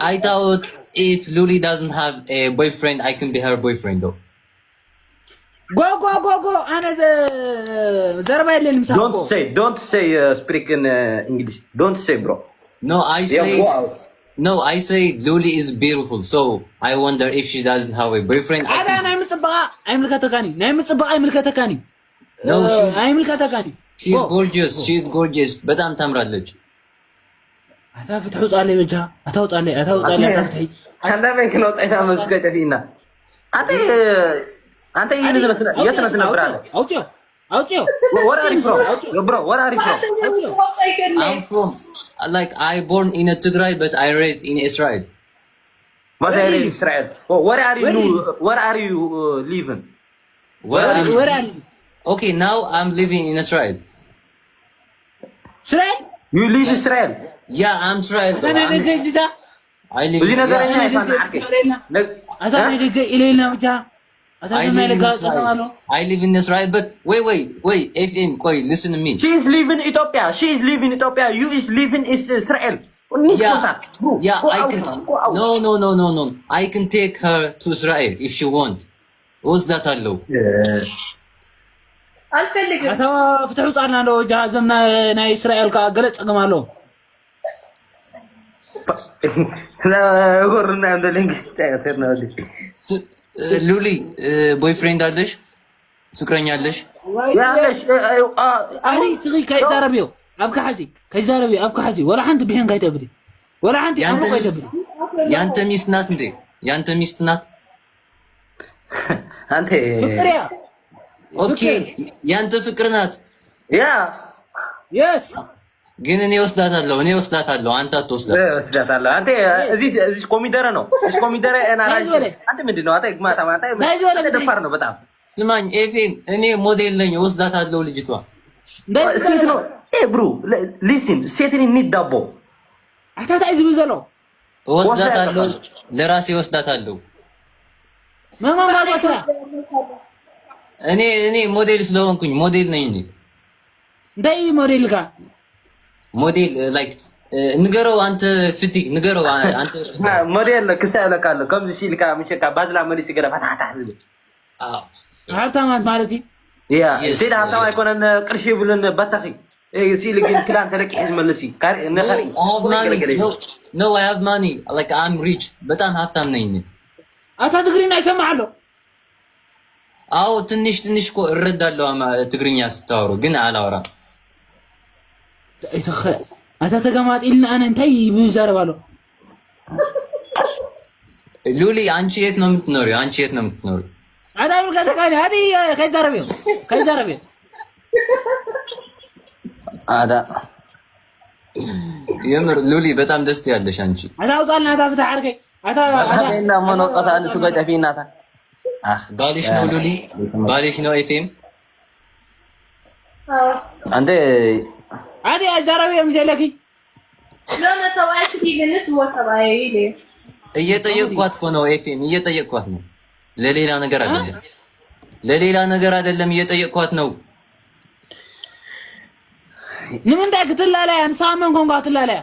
I thought if Luli doesn't have a boyfriend, I can be her boyfriend though. Go, go, go, go. ኣነ ዘ- ዘረባ የለን ምሳኻ Don't say, don't say, uh, speak in uh, English. Don't say, bro. No, I Yeah, say go out. No, I say Luli is beautiful. So I wonder if she doesn't have a boyfriend. I ሓደ can... ናይ ምፅባቓ ኣይምልከተካኒ ናይ ምፅባቓ ኣይምልከተካኒ No, she's, ኣይምልከተካኒ she's gorgeous. She's gorgeous. በጣም ታምራለች። ኣታ ፍትሑ ፃለይ በጃ ኣታ ውፃለይ ኣታ ውፃለይ ኣታ ፍትሒ ከላበይ ክነውፀይና መስገ ጠፊእና። ኣንተ ኣንተ ይህን ዝመስለ የት ነው ትነብራለ? ኣውፅዮ ኣውፅዮ Where are you from? Bro, where are you from? ኣውፅዮ I'm from, like, I born in a Tigray, but I raised in Israel. But I live Israel. Oh, where are you? Where New, is- where are you uh, living? Where I'm, ወራል okay, now I'm living in Israel. እስራኤል You live Israel. Yeah, I'm Israel. ኣታ ናይ ደገ ጅዳ I live ብዙ in ነገር yeah, እኛ ናይ ይፋን ደገ ዓርኪ ጅዳ ኢለና ኣታ ናይ ደገ ኢለና ብቻ ኣታ I ናይ live in ደገ Israel. ጸማሎ I live in Israel, but wait, wait, wait, F M, ቆይ, listen to me. She is living Ethiopia. She is living Ethiopia. You is living is Israel. Yeah, yeah, I can. No, no, no, no, no. I can take her to Israel if she want. ወስዳታለሁ። አልፈልግም። ኣታ ፍትሑ ጻና እንዶ ጃ ዘም ናይ ናይ እስራኤል ካ ገለ ጸገም ኣሎ። ጎርና እንደ ልንግ ታያተር ነው። ሉሊ፣ ቦይፍሬንድ አለሽ? ፍቅረኛ አለሽ? ያለሽ ኣሪ ስኺ ከይዛረብዮ ኣብ ካሕዚ ከይዛረብዮ ኣብ ካሕዚ ወላ ሓንቲ ብሄን ከይተብሊ ወላ ሓንቲ ኣምሮ ከይተብሊ ያንተ ሚስት ናት እንዴ? ያንተ ሚስት ናት? አንተ ፍቅር ያ ኦኬ፣ ያንተ ፍቅር ናት። ያ የስ ግን እኔ ወስዳታለሁ፣ እኔ ወስዳታለሁ፣ አንተ አትወስዳት። ወስዳታለሁ። አንተ እዚህ እዚህ ኮሚደረ ነው። እዚህ ኮሚደረ እና ናይዝ በለ። አንተ ምንድን ነው? አንተ ግማታ ማታ ናይዝ በለ። ደፋር ነው በጣም። ስማኝ ኤፌም፣ እኔ ሞዴል ነኝ፣ ወስዳታለሁ ልጅቷ። እንዳይ ሴት ነው። ኤ ብሩ ሊሲን ሴትን ኒድ ዳቦ ኣታታይ ዝብል ዘሎ እወስዳታለሁ፣ ለራሴ እወስዳታለሁ። መማን ባባ ስራ እኔ እኔ ሞዴል ስለሆንኩኝ ሞዴል ነኝ እንጂ እንታይ ሞዴልካ ሞዴል ላይክ ንገረው አንተ ፍቲ ንገረው አንተ ሞዴል ክሳ ይብለካ ኣሎ። ከምዚ ሲልካ ምሸካ ባድላ መሊስ ገለ ባታታ ዝብል አዎ። ሃብታማት ማለት እዩ። ያ Yes, ሴዳ ሃብታም yes. ኣይኮነን። ቅርሺ ይብልን በታኺ ሲል ግን ክዳን ተለቂሕ ዝመልስ እዩ። ካሪ ነኸሪ I have money. No, no, I have money. Like, I'm rich. በጣም ሀብታም ነኝ። ኣታ ትግርኛ ይሰማዕ ኣሎ። አዎ፣ ትንሽ ትንሽ እኮ እረዳለሁ አማ- ትግርኛ ስታወሩ፣ ግን አላወራም። ኣይተኸ ኣታ ተገማጢልና ኣነ እንታይ ይዛረብ ኣሎ። ሉሊ፣ አንቺ የት ነው የምትኖሪው? አንቺ የት ነው የምትኖሪው? ኣታ ብልካ ተቃኒ ኣቲ ከይዛረብ እዮም ከይዛረብ እዮም ኣዳ የምር ሉሊ በጣም ደስ ያለሽ አንቺ። ኣታ ኣውጣልና ኣታ ፍትሓ ዓርከይ ኣታ ኣታ- እና መኖ ቀታ ንሱ ገጨፊ እናታ ባልሽ ነው ሉሊ፣ ባልሽ ነው ኤፍኤም። አንተ ኣቲ ኣይዛረብ እዮም ዘለኪ ሎመ ሰብኣይ ክዲልንስ እዎ ሰብኣይ ኢለ እየጠየቅኳት እኮ ነው ኤፍኤም፣ እየጠየቅኳት ነው። ለሌላ ነገር አይደለም፣ ለሌላ ነገር አይደለም፣ እየጠየቅኳት ነው። ንምንታይ ክትላለያ ንስኻ መን ኮንካ ክትላለያ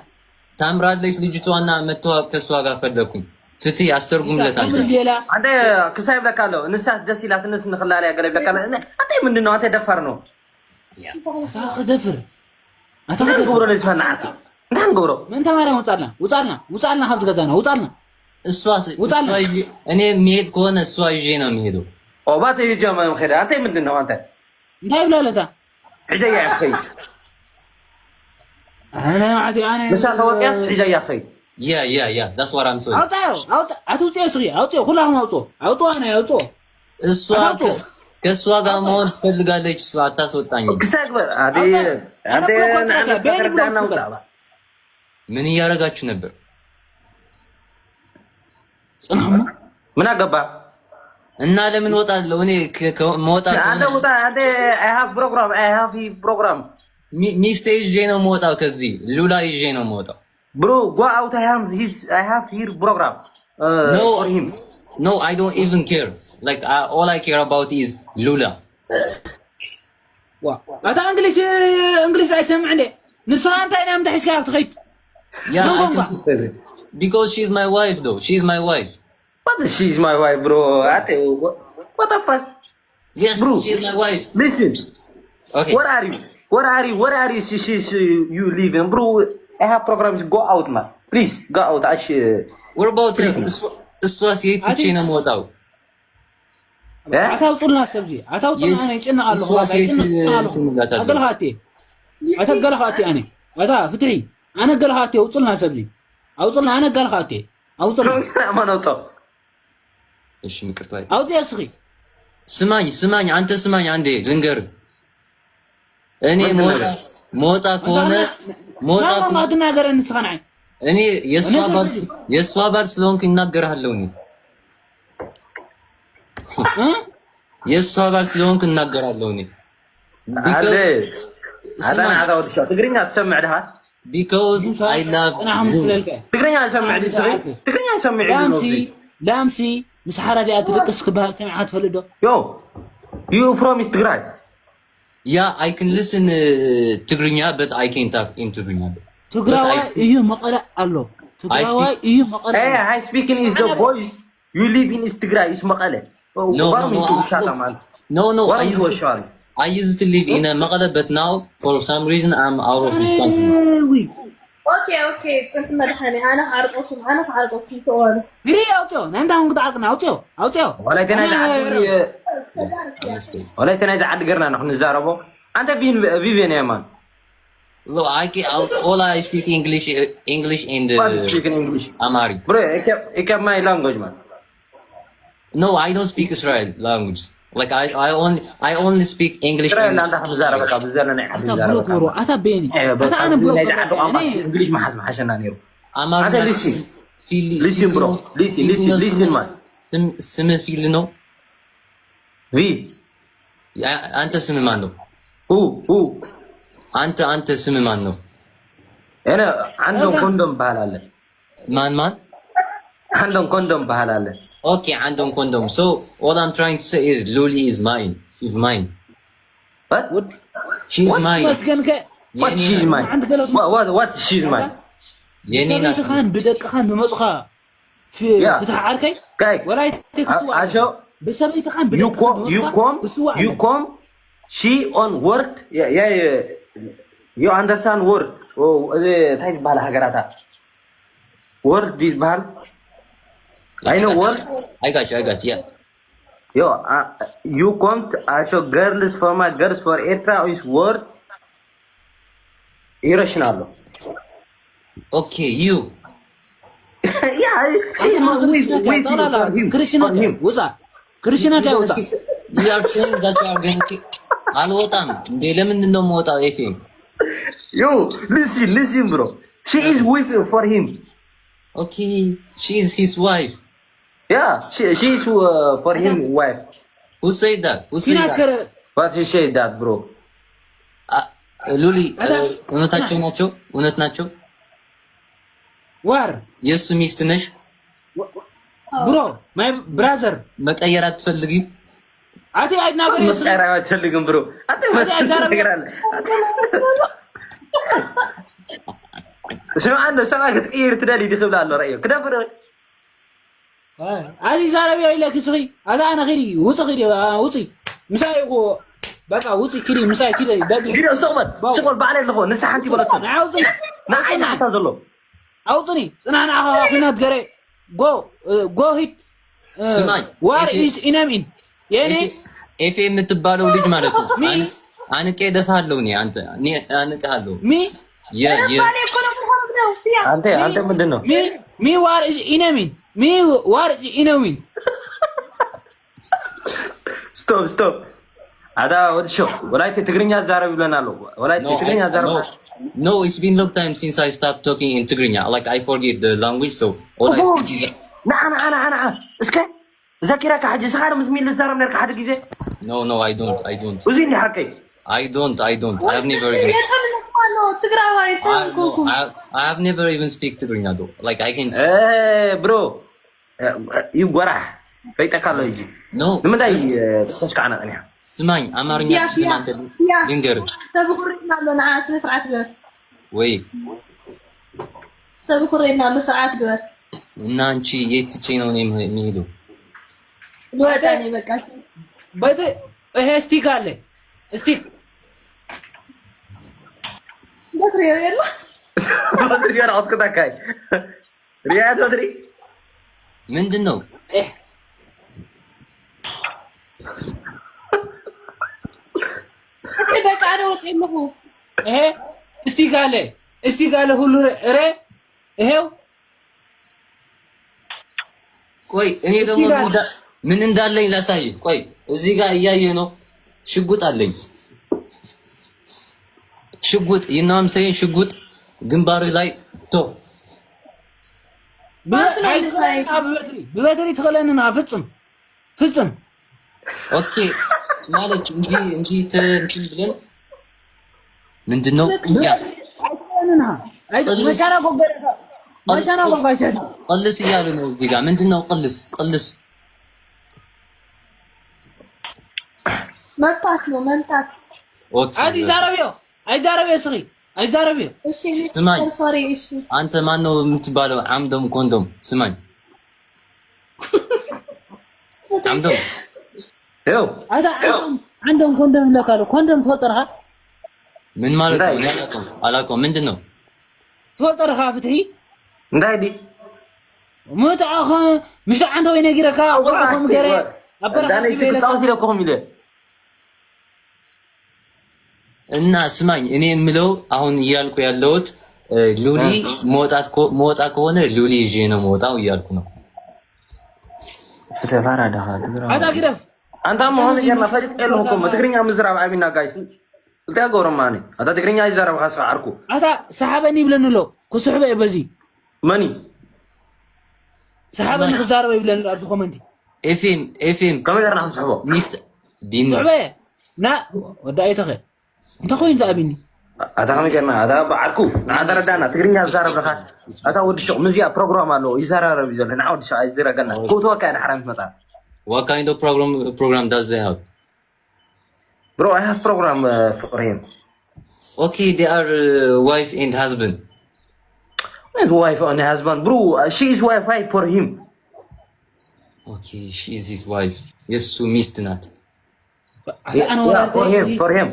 ታምራለች ልጅቷና መተዋወቅ ከእሷ ጋር ፈለኩኝ። ፍትህ አስተርጉምለታለሁ። ሌላ አንተ ክሳይ ብለካ ኣሎ። ንሳት ደስ ኢላት ንስ ንክላለያ ገለ ብለካ ኣሎ። ኣንተ ምንድን ነው? አንተ ደፋር ነው። ኣታ ክደፍር ኣታ እንታይ ክደፍር ንገብሮ ነዚ ፈናዓት እንታይ ንገብሮ? መን ተማርያ ውፃልና ውፃልና ውፃልና ካብዚ ገዛና ውፃልና እሷ ስ- ውጣና። እሷ ይዤ እኔ የሚሄድ ከሆነ እሷ ይዤ ነው የሚሄደው። ኦባት ይጀመ ምኸደ። አንተ ምንድን ነው? አንተ እንታይ ብላለታ ሕጀያ ያኸይ ኣነ ማዕቲ ኣነ ንሳ ተወጥያስ ሕጀያ ያኸይ Yeah, yeah, yeah, that's what I'm saying. ኣውፃዮ ኣውፃ ኣትውፅዮ ስኺ ኣውፅዮ ኩላኹም ኣውፅዮ ኣውፅዋ ናይ ኣውፅዎ እሷ አታውጡ። ከ- ከእሷ ጋር መሆን ትፈልጋለች። እሷ አታስወጣኝም። ክሳይ ግበር ኣደ ኣውፃ ኣደ ኣነ እኮ ንዓመት ኮንትራት ቤኒ ብሎ ተረዳና ትበል። ውጣ። ምን እያደረጋችሁ ነበር? ፅናሞ ምን አገባ እና ለምን ወጣለሁ እኔ? ከ- ከ- መውጣት አንተ ከሆነ ውጣ። አንተ I have program, I have program. ሚ- ሚስቴ ይዤ ነው መውጣው። ከዚህ ሉላ ይዤ ነው መውጣው። Bro, go out. I have his, I have here program. Uh, No, for him. No, I don't even care. Like, uh, all I care about is Lula. ዋ ኣታ እንግሊሽ እንግሊሽ ኣይሰምዕ እንዴ ንስኻ እንታይ ናይ ምንታይ ሒዝካ ትኸይድ Yeah, No, I no, can, Because she's my wife, though. She's my wife. What is she's my wife, bro? Ate, what, what the fuck? Yes, Bro. She's my wife. Listen, Okay. Where are you? Where are you? Where are you? She, she, she, you living, bro? I have programs. Go out, man. Please, go out. Ash, uh, What about her? እሷ ሴት ትቼ ነው የምወጣው። yeah? ኣታ ኣውፅልና ሰብዚ ኣታ ኣውፅልና ኣነ ይጭነቕ ኣለኹ እሷ ሴት ይጭነቕ ኣለኹ ትንላታለች። ኣገልኻቴ ኣታ ገልኻቴ ኣነ ኣታ ፍትሒ ኣነ ገልኻቴ ኣውፅልና ሰብዚ ኣውፅልና ኣነ ገልኻቴ ኣውፅልና ማኖቶ እሺ ይቅርታ። ኣውፅያ እስኺ ስማኝ ስማኝ፣ አንተ ስማኝ አንዴ ልንገር። እኔ ምንድን ሞጣ ነው? ሞጣ ከሆነ ሞጣ ናማ ከሆነ ትናገረኒ ንስኻ ንዓይ እኔ የእሷ እኔ ባል ከዚህ የእሷ ባል ስለሆንክ እናገርሃለሁ እኔ። እ? የእሷ ባል ስለሆንክ እናገራለሁ እኔ። አለ Because አዳን ስማኝ፣ አዳው ትሻ ትግርኛ ትሰምዕ ድኻ? because I love ፅናሕ ምስ you። ስለልከ ትግርኛ ትሰምዕ ድኻ? ትግርኛ ትሰምዕ ድኻ? ላምሲ ላምሲ ምስ ሓራዲኣ ትደቅስ ክበሃል ሰሚዕካ ትፈልጥ ዶ Yo, you from East ትግራይ? Yeah, I can listen uh, ትግርኛ, but I can't talk in ትግርኛ. ትግራዋይ But I speak- እዩ መቐለ ኣሎ ትግራዋይ speak- እዩ መቐለ Hey, ኣሎ I speak in East the boys. You live in East ትግራይ, is መቐለ. No, no, Warum no, du I- Schatten, Mann? No, no, I Warum used, du to, Schatten? I used to live in uh, መቐለ, but now for some reason I'm out of this country. Ui. ኦኬ ኦኬ፣ ፅንት መድሓኒ ኣነ ክዓርቀኩም ኣነ ክዓርቀኩም ትእወሉ ግዲ ኣውፅዮ ናይ እንዳ ሁን ክትዓርቅና ኣውፅዮ ኣውፅዮ ወላይተ ናይ ዝዓዲ ተዛርፍ እያ። ወላይተ ናይ ዝዓዲ ገርና ንክንዛረቦ። ኣንተ ቪን ቪቬን የማን Look, I can, all, all I speak English, uh, English and uh, What is speaking English? Amharic. Bro, I kept, I kept my language, man. No, I don't speak Israel language. Like I, I only, I only speak English. Israel And ኣንተ ክትዛረበካ ብዘለ ናይ ዓዲ ኣታ ብሎክ ወሮ ኣታ ቤኒ ኣታ ኣነ ብሎክ ናይ ዓዲ ቋንቋ እንግሊሽ መሓዝ መሓሸና ነይሩ። ኣማርኛ ኣንተ ሊሲ ፊሊ ሊሲን ብሮ ሊሲ ሊሲ ሊሲን ማን ስም ስም ፊሊ ነው። ቪ ያ- አንተ ስም ማን ነው? ሁ ሁ አንተ አንተ ስም ማን ነው? እኔ አንዶን ኮንዶም ባህል አለ። ማን ማን? አንዶን ኮንዶም ባህል አለ። Okay, አንዶን ኮንዶም. So all I'm trying to say is Luli is mine. She's mine. What? She's mine. መስገንከ What she's mine? አንተ ገለ What what what she's mine? የኔ ናት። ብሰበይትኻን ብደቅኻን ዝመፁኻ ፍ- Yeah. ፍትሒ ዓርከይ Guy, ወላይተ ክስዋ Asho, ብሰበይትኻን you ብደቅኻን come, you ዝመፁኻ come, ክስዋ you come. She on work. Yeah, yeah, yeah. You understand work? Oh, እንታይ ዝበሃል ሃገራታ? Work ዝበሃል? I know work. I got you, I got you. Yeah. Yo, uh, you come to Asho girls for my girls for ኤርትራ is work. ይረሽናሉ። Okay, you. Yeah, she's my with with ጠቅላላ for him. ክርስቲና For him. ውፃ ክርስቲና እንታይ ውፃ You are saying that you are going to አልወጣም እንዴ? ለምንድን ነው የምወጣው? ኤፍኤም Yo, listen, listen, bro. She is with for him. Okay, she is his wife. Yeah, she she is uh, for him wife. Who said that? Who said that? ሲናገረ What she said that, bro? ሉሊ እውነታቸው ናቸው? እውነት ናቸው? ዋር የእሱ ሚስት ነሽ? ብሮ my brother መቀየር አትፈልጊም? ኣቲ ኣይናገር መስቀራ አትፈልግም ብሮ። አንተ አይ፣ አይ፣ ዛሬ ትግራለህ። ስማ አንተ ሰባ ክትቀይር ትደሊ ዲኺ ብላ ኣሎ ረእዮ ክደፍር ኣዚ ዛረብ ኢለ ክስኺ ኣታ ኣነ ኺዲ ውፅ ኺዲ ውፅ ምሳይ እኮ በቃ ውፅ ኪዲ ምሳይ ኪዲ ደግ ጊዶ ስቕበል ስቕበል ባዕለ ኣለኹ ንሳ ሓንቲ ይበለቶ ንዓውፅኒ ንዓይ ንሓታ ዘሎ ኣውፅኒ ፅናሕ ንዓኻ ኩናት ገረ ጎ ጎ ሂድ ስማኝ፣ ዋር ኤፊ- ኢዝ ኢነሚን የኔ ኤፌ የምትባለው ልጅ ማለት ነው። ሚ- አን- አንቄ ደፋለሁ እኔ አንተ እኔ አንቅሃለሁ። ሚ የ የ ባሌ እኮ ነው የምሆነው። ያ አንተ አንተ ምንድን ነው? ሚ ሚ ዋር ኢዝ ኢነሚን ሚ ዋር ኢዝ ኢነሚን Stop, stop. ኣታ ወዲ ሾ ወላይተ ትግርኛ ዛረብ ይብለና ኣሎ። ወላይተ No, ትግርኛ I, ዛረብ no, no, it's been long time since I stopped talking in ትግርኛ. Like I forget the language, so all I speak is ንዓ ንዓ ንዓ ንዓ እስከ ዘኪረካ ሕጂ እስኻ ዶ ምስ ሚሊ ዝዛረብ ነርካ ሓደ ግዜ? no, no, I don't, I don't, እዚ እንዲ ሓቀይ I don't, I don't. I have never even, የጸልመት ኣሎ ትግራዋይ I, no, ተንኩኩም I, I have never even speak ትግርኛ though. Like I can, ብሮ ይጎራሕ ፈይጠካ ኣሎ እዚ no. ንምንታይ ተስካዕና ቀኒያ? ስማኝ፣ አማርኛ ያ፣ ትችል ያ፣ አንተ? ያ። ልንገርህ ሰብ ኹሪ ኣሎ ንዓ ስነ ስርዓት ግበር። ወይ ሰብ ኩሬና መስርዓት ግበር። እና አንቺ የት ትቼ ነው እኔ የምሄደው? ልወጣ እኔ በቃ። በጥ ይሄ ስቲክ አለ። ስቲክ በትሬው የለ። በትሪ ገና አውጥተካይ። ሪያ ተትሪ ምንድን ነው? በቃ ነው ወጥ የለሁ። ይሄ ስቲክ አለ። ስቲክ አለ ሁሉ ረ ይሄው ቆይ እኔ ደግሞ ምን እንዳ- ምን እንዳለኝ ላሳይ። ቆይ እዚህ ጋር እያየ ነው። ሽጉጥ አለኝ። ሽጉጥ ይናም ሰይን ሽጉጥ ግንባር ላይ ቶ ብበትሪ ትኽእለንና ፍፅም ፍፅም ፍፅም ኦኬ ማለት እንጂ እንጂ እንትን ብለን ምንድን ነው ያ አይትኽእለንና መቻና ጎገረታ መቻና ጎጋሸት ቅልስ እያሉ ነው እዚህ ጋር ምንድን ነው ቅልስ ቅልስ መምታት ነው መምታት። ኦኬ አይዛረብዮ አይዛረብዮ ስኺ አይዛረብዮ እሺ እኔ ስማኝ። ሶሪ እሺ አንተ ማን ነው የምትባለው? አምዶም ኮንዶም ስማኝ። አምዶም ይኸው አታ አንዶም ኮንዶም ለካሉ ኮንዶም ትፈልጦ ዲኻ? ምን ማለት ነው? እኔ አላውቀውም አላውቀውም። ምንድን ነው? ትፈልጦ ዲኻ ፍትሒ? እንታይ ዲ ምእቲ ኣኸ ምሽቶ ዓንተ ወይ ነጊረካ ቆልዓ ከም ገረ ኣብ በረኻ ዳነይ ሒዘ ኢለካ ክፃወት ኢለኩኹም ኢለ እና ስማኝ እኔ የምለው አሁን እያልኩ ያለሁት እ፣ ሉሊ መውጣት ኮ- መውጣ ከሆነ ሉሊ ይዤ ነው መውጣው እያልኩ ነው። ፍተፋራ ዳኻ ትግራ ኣታ ግደፍ ኣንታ መሆን ጌርና ፈሊጥ የለኹም ትግርኛ ምዝራብ ዓቢና ጋይስ እንታይ ገብሮም ማኒ ኣታ ትግርኛ ይዛረብ ካስኻ ዓርኩ ኣታ ሰሓበኒ ይብለኒ ኣሎ ክስሕበ እየ በዚ መኒ ሰሓበኒ ክዛረበ ይብለኒ ኣሎ ኣብዚ ኮመንቲ ኤፍኤም ኤፍኤም ከመይ ጌርና ክንስሕቦ ሚስት ቢኒ ስሕበ እየ ና ወዳ ኣይተኸ እንታይ ኮይኑ ዝኣቢኒ ኣታ ከመይ ጌርና ኣታ ዓርኩ ንዓ ተረዳና ትግርኛ ዝዛረብ ለኻ ኣታ ወዲ ሹቕ ምዚኣ ፕሮግራም ኣለዎ ይዘራረብ እዩ ዘሎ ንዓ ወዲ ሹቕ ኣይዝረገና ክውትወካ እየ ንሓራ ምስ መጣ What kind of program program does they have? Bro, I have program uh, for him. Okay, they are uh, wife and husband. His wife and husband, bro. Uh, she is wife for him. Okay, she is his wife. የሱ ሚስት ናት። Yeah, yeah, for him, for him.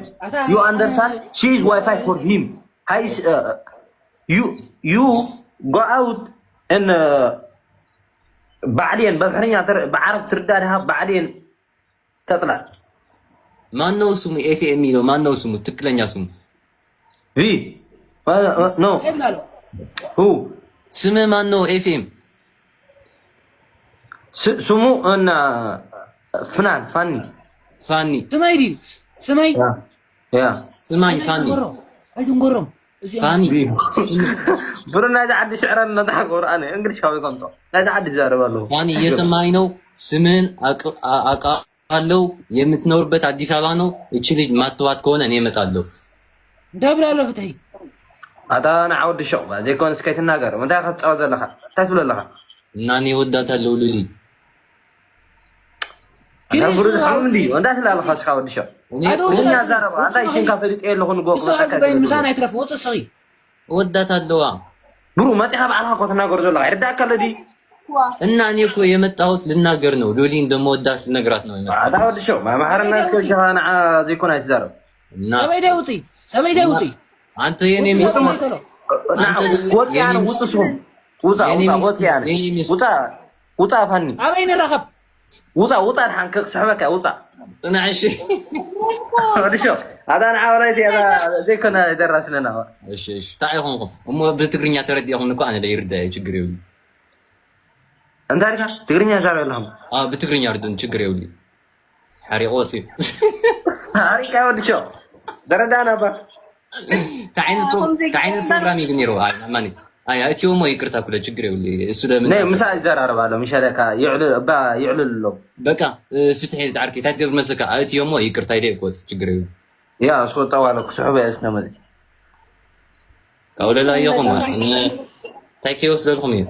You understand? She is wife for him. Guys, uh, you you go out and uh, بعدين በብሕርኛ ብዓረብ ትርዳ ድሃ بعدين ተጥላ ማን ነው ስሙ? ኤፍኤም የሚለው ማን ነው ስሙ? ትክክለኛ ስሙ ቪ no ይብላሉ who ስምህ ማን ነው? ኤፍኤም ስሙ እና ፍናን ፋኒ ፋኒ ስመይ ድዩ ስመይ ያ ስማኝ ፋኒ ኣይትንገሮም ኣይትንገሮም እዚ ፋኒ ብሩ ናይዚ ዓዲ ሽዕረ እናተሓጎሩ ኣነ እንግሊሽ ካብ ከምጦ ናይዚ ዓዲ ይዛረብ ኣለዉ ፋኒ እየሰማኝ ነው። ስምህን አውቃለሁ። የምትኖርበት አዲስ አበባ ነው። እቺ ልጅ ማትተዋት ከሆነ እኔ እመጣለሁ። እንታይ ብላ ኣሎ ፍትሒ ኣታ ንዓ ወዲ ሸቕ ዘይኮነስ ከይትናገር እንታይ ክትፃወት ዘለካ እንታይ ትብሎ ኣለካ እና እኔ እወዳታለሁ ሉሊ። ብሩ ዝሓምም ድዩ እንታይ ትብላ ኣለካ ስካ ወዲ ሸቕ እኔ እኛ ዛረባ እንታይ ሽንካ ፈሊጠ ኣለኹ ንጎ እሱ ኣዝበይ ምሳና ኣይትረፍ ውፅእ ስኺ እወዳታለዋ። ብሩ መፂኻ ባዕልካ እኮ ትናገር ዘለካ ይርዳእካ ኣሎ ድዩ እና እኔ እኮ የመጣሁት ልናገር ነው። ሉሊ እንደምወዳት ልነግራት ነው የመጣሁት። ኣታ ወዲ ሸቕ ማማሓርና እስከ ጀኻ ንዓ ዘይኮነ ኣይትዛረብ እና ሰበይ ደይ ውፅእ ሰበይ ደይ ውፅእ አንተ የኔ ሚስት ሰበይ ተሎ ወፅያ ውፅእ ስኹም ውፃ የኔ ውፃ ሚስት- ወፅያ የኔ ሚስት- ውፃ ውፃ ፋኒ ኣበይ ንራኸብ ውፃ ውፃ ድሓን ክስሕበካ ውፃ ጽናዕሽ ወዲ ሸቕ ኣታ ንዓ ወላይቲ ኣታ ዘይኮነ ደራስነና እሺ እሺ እንታይ ይኾንኩም እሞ ብትግርኛ ተረዲእኹም እኮ ኣነ ይርዳ ችግር የብሉ እንታይ ዲካ ትግርኛ ዛረብ ኣለኹም አ ብትግርኛ ርዱን ችግር የብሉ ሓሪቆ ወፂ ሓሪቃ ወዲ ሸቕ ደረዳና ባ እንታይ ዓይነት ፕሮ- እንታይ ዓይነት ፕሮግራም እዩ ነይሩ ኣይ ማኒ ኣይ ኣትዮ እሞ ይቅርታ ኩለ ችግር የብሉ እሱ ለምን ናይ ምሳ ይዘራረብ ኣሎ ምሻለካ ይዕሉ እባ ይዕሉ ኣሎ በቃ ፍትሒ ዳዕርኪ እንታይ ትገብር መስለካ ኣትዮ እሞ ይቅርታ ኢለ ይኮት ችግር የብሉ ያ እስወጣ ዋለ ክስሕበ እየ ስነመዚ ካብለላ እየኹም እንታይ ከይወስደልኩም እዩ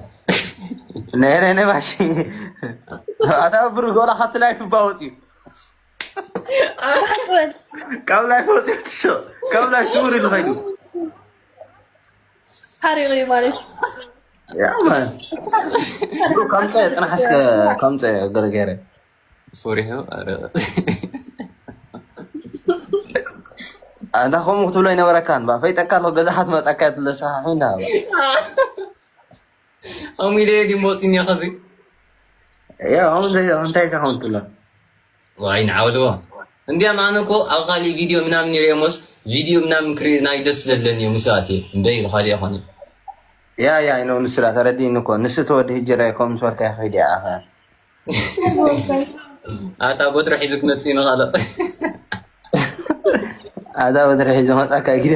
ናይ ናይ ናይ ማሺ ኣታ ብሩ ጎላ ካብቲ ላይፍ ባወፂ ካብ ላይፍ ወፂ ትሾ ካብ ላይፍ ትውር ኢሉ ኸይዱ ሓሪቑ እዩ ማለት ያ ማን ብሩ ከምፀ ጥናሓስከ ከምፀ ገረገረ ፈሪሑ። ኣንታ ከምኡ ክትብሎ ኣይነበረካን ባ ፈይጠካ ኣሎ ገዛሓት መፀካ ትለሳሓ ኮይና። ከምኡ ኢለ ድሞ ወፂኒ ከዚ ያ ከምኡ እንታይ እንታይ ከኸውን ትብሎ? ዋይ ንዓውድዎ። እንዲያም ኣነ እኮ ኣብ ካሊእ ቪድዮ ምናምን ይሪኦሞስ ቪድዮ ምናምን ክርኢ ናይ ደስ ስለለኒ እዮም ምስኣት እምበይ ኢሉ ካሊእ ኣይኮነ። ያ ያ ኢኖ ንስላ ተረዲእኒ እኮ ንስ ተወዲ ህጅራ ከም ዝፈልካ ይኸይድ እያ ኣኸ ኣታ ቦትሮ ሒዙ ክመፅእ ንኻሎ ኣታ ወድረ ሒዞ መፃካ ግደ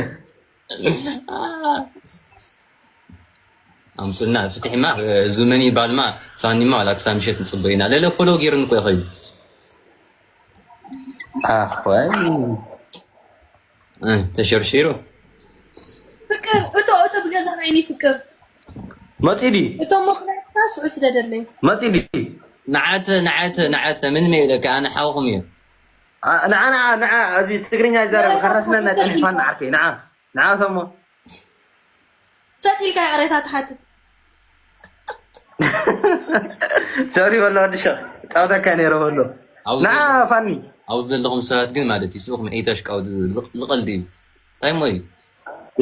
ኣምፅና ፍትሕማ። እዚ መን ይባልማ ፋኒማ ዋላ ክሳብ ምሸት ንፅበ ኢና ለለ ፎሎ ገይሩን እኮ ይኸይዱ ኣኽዋይ እ፣ ተሸርሺሩ ፍቅር እቶ እቶ ብገዛ ዓይኒ ፍቅር መፂዲ እቶ ሞክላታ ስዑ ስደደለይ መፂዲ ንዓተ ንዓተ ንዓተ ምን መይለካ ኣነ ሓውኹም እዩ ንዓ ንዓ ንዓ እዚ ትግርኛ ይዛረብ ከረስነና ፀኒሕኳን ንዓርከይ ንዓ ንዓ ሰሞ ሰት ኢልካ ይቕሬታ ትሓትት ሶሪ በሎ ወዲ ሸኽ ፃውተካ ነይረ በሎ ኣብዚ ንዓ ፋኒ ኣብዚ ዘለኹም ሰባት ግን ማለት እዩ ስኹም ኤታሽቃው ዝቐልዲ እዩ እንታይ ሞ እዩ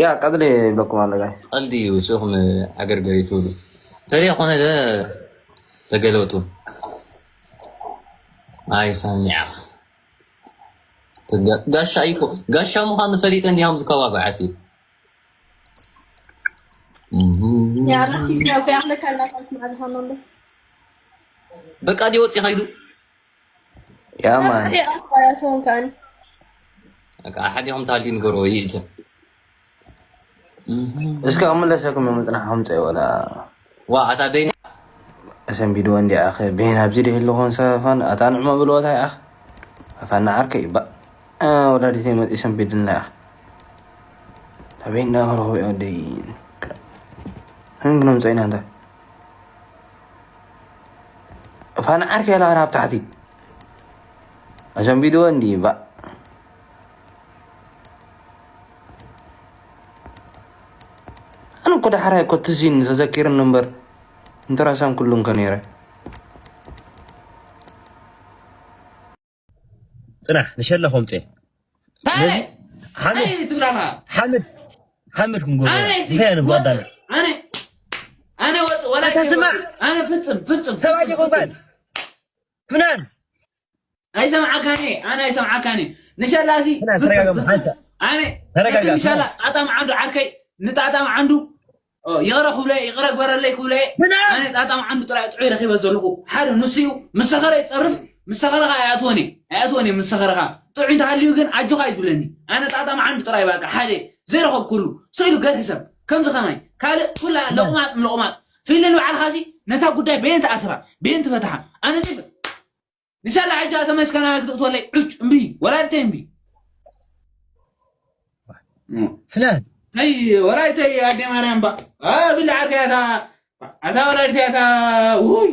ያ ቀፅሊ ይብለኩም ኣሎ ጋይ ቀልዲ እዩ ስኹም ዓገርገር ይትብሉ ተሪያ ኮነ ተገለጡ ኣይሰሚዓ ጋሻ እኮ ጋሻ ምዃኑ ፈሊጠ እንዲያም ዝከባብዓት እዩ ያራሲካውያክለካላታስማዕዝኾኖሎ በቃ ዲ ወፂ ኸይዱ ያማን ያቶን ከኣኒ ሓዲኹም ታሊ ንገርዎ ይእተ እስከ ክምለሰኩም ምፅናሕኩም ፀይ ወላ ዋ ኣታ በይኒ ሰንቢድዎ እንዲያ ኣኸ ቤን ኣብዚ ደ ህልኾን ሰፋን ኣታ ንዕሞ ብልዎ ታይ ኣኽ ኣፋና ዓርከ ይባእ ወላዲተይ መፂ ሰንቢድና ኣኽ ኣበይ እንዳኸረኹ ወደይ ህንግኖም ፀይና እንተ ፋና ዓርከ ያላ ኣብ ታሕቲ ኣሰንቢድዎ እንዲ ባእ ኣነ እኮ ዳሕራይ እኮ ትዝ ኢልኒ ተዘኪርኒ እምበር እንተራሳን ኩሉ እንከ ነይረ ፅናሕ ንሸለ ከምፅኤ ሓምድ ሓምድ ሓምድ ክንጎ እንታይ ንጓዳል ኣነ ወፅ ወላ ተስማ ኣነ ፍፅም ፍፅም ሰባት ይኮንካል ፍናን ኣይሰምዓካኒ ኣነ ኣይሰምዓካኒ ንሸላሲ ፍናን ተረጋጋ ሓንሳ ኣነ ተረጋጋ ንሸላ ጣጣም ዓንዱ ዓርከይ ንጣጣም ዓንዱ ይቕረ ክብለ ይቕረ ግበረለይ ክብለ ፍናን ኣነ ጣጣም ዓንዱ ጥራይ ጥዑይ ረኺበ ዘለኹ ሓደ ንሱ እዩ ምሰኸረ ይፀርፍ ምሰኸረ ኸ ኣይኣትወኒ ኣይኣትወኒ ምሰኸረ ኸ ጥዑይ እንተሃልዩ ግን ኣጆኻ እዩ ዝብለኒ ኣነ ጣጣም ዓንዱ ጥራይ በቃ ሓደ ዘይረኸብኩሉ ስኢሉ ገርሂ ሰብ ከምዚ ከማይ ካልእ ኩላ ለቑማጥ ለቑማጥ ፊልን ባዕልኻሲ ነታ ጉዳይ በየን ተኣስራ በየን ትፈትሓ ኣነ ዘይፈ ንሻላ ሕጂ ተመስከና ክትእትወለይ ዕጭ እምቢ ወላዲተይ እምቢ ፍላን ተይ ወላዲተይ ኣደ ማርያም ባ ብላ ዓርከይ ኣታ ኣታ ወላዲተይ ኣታ ውይ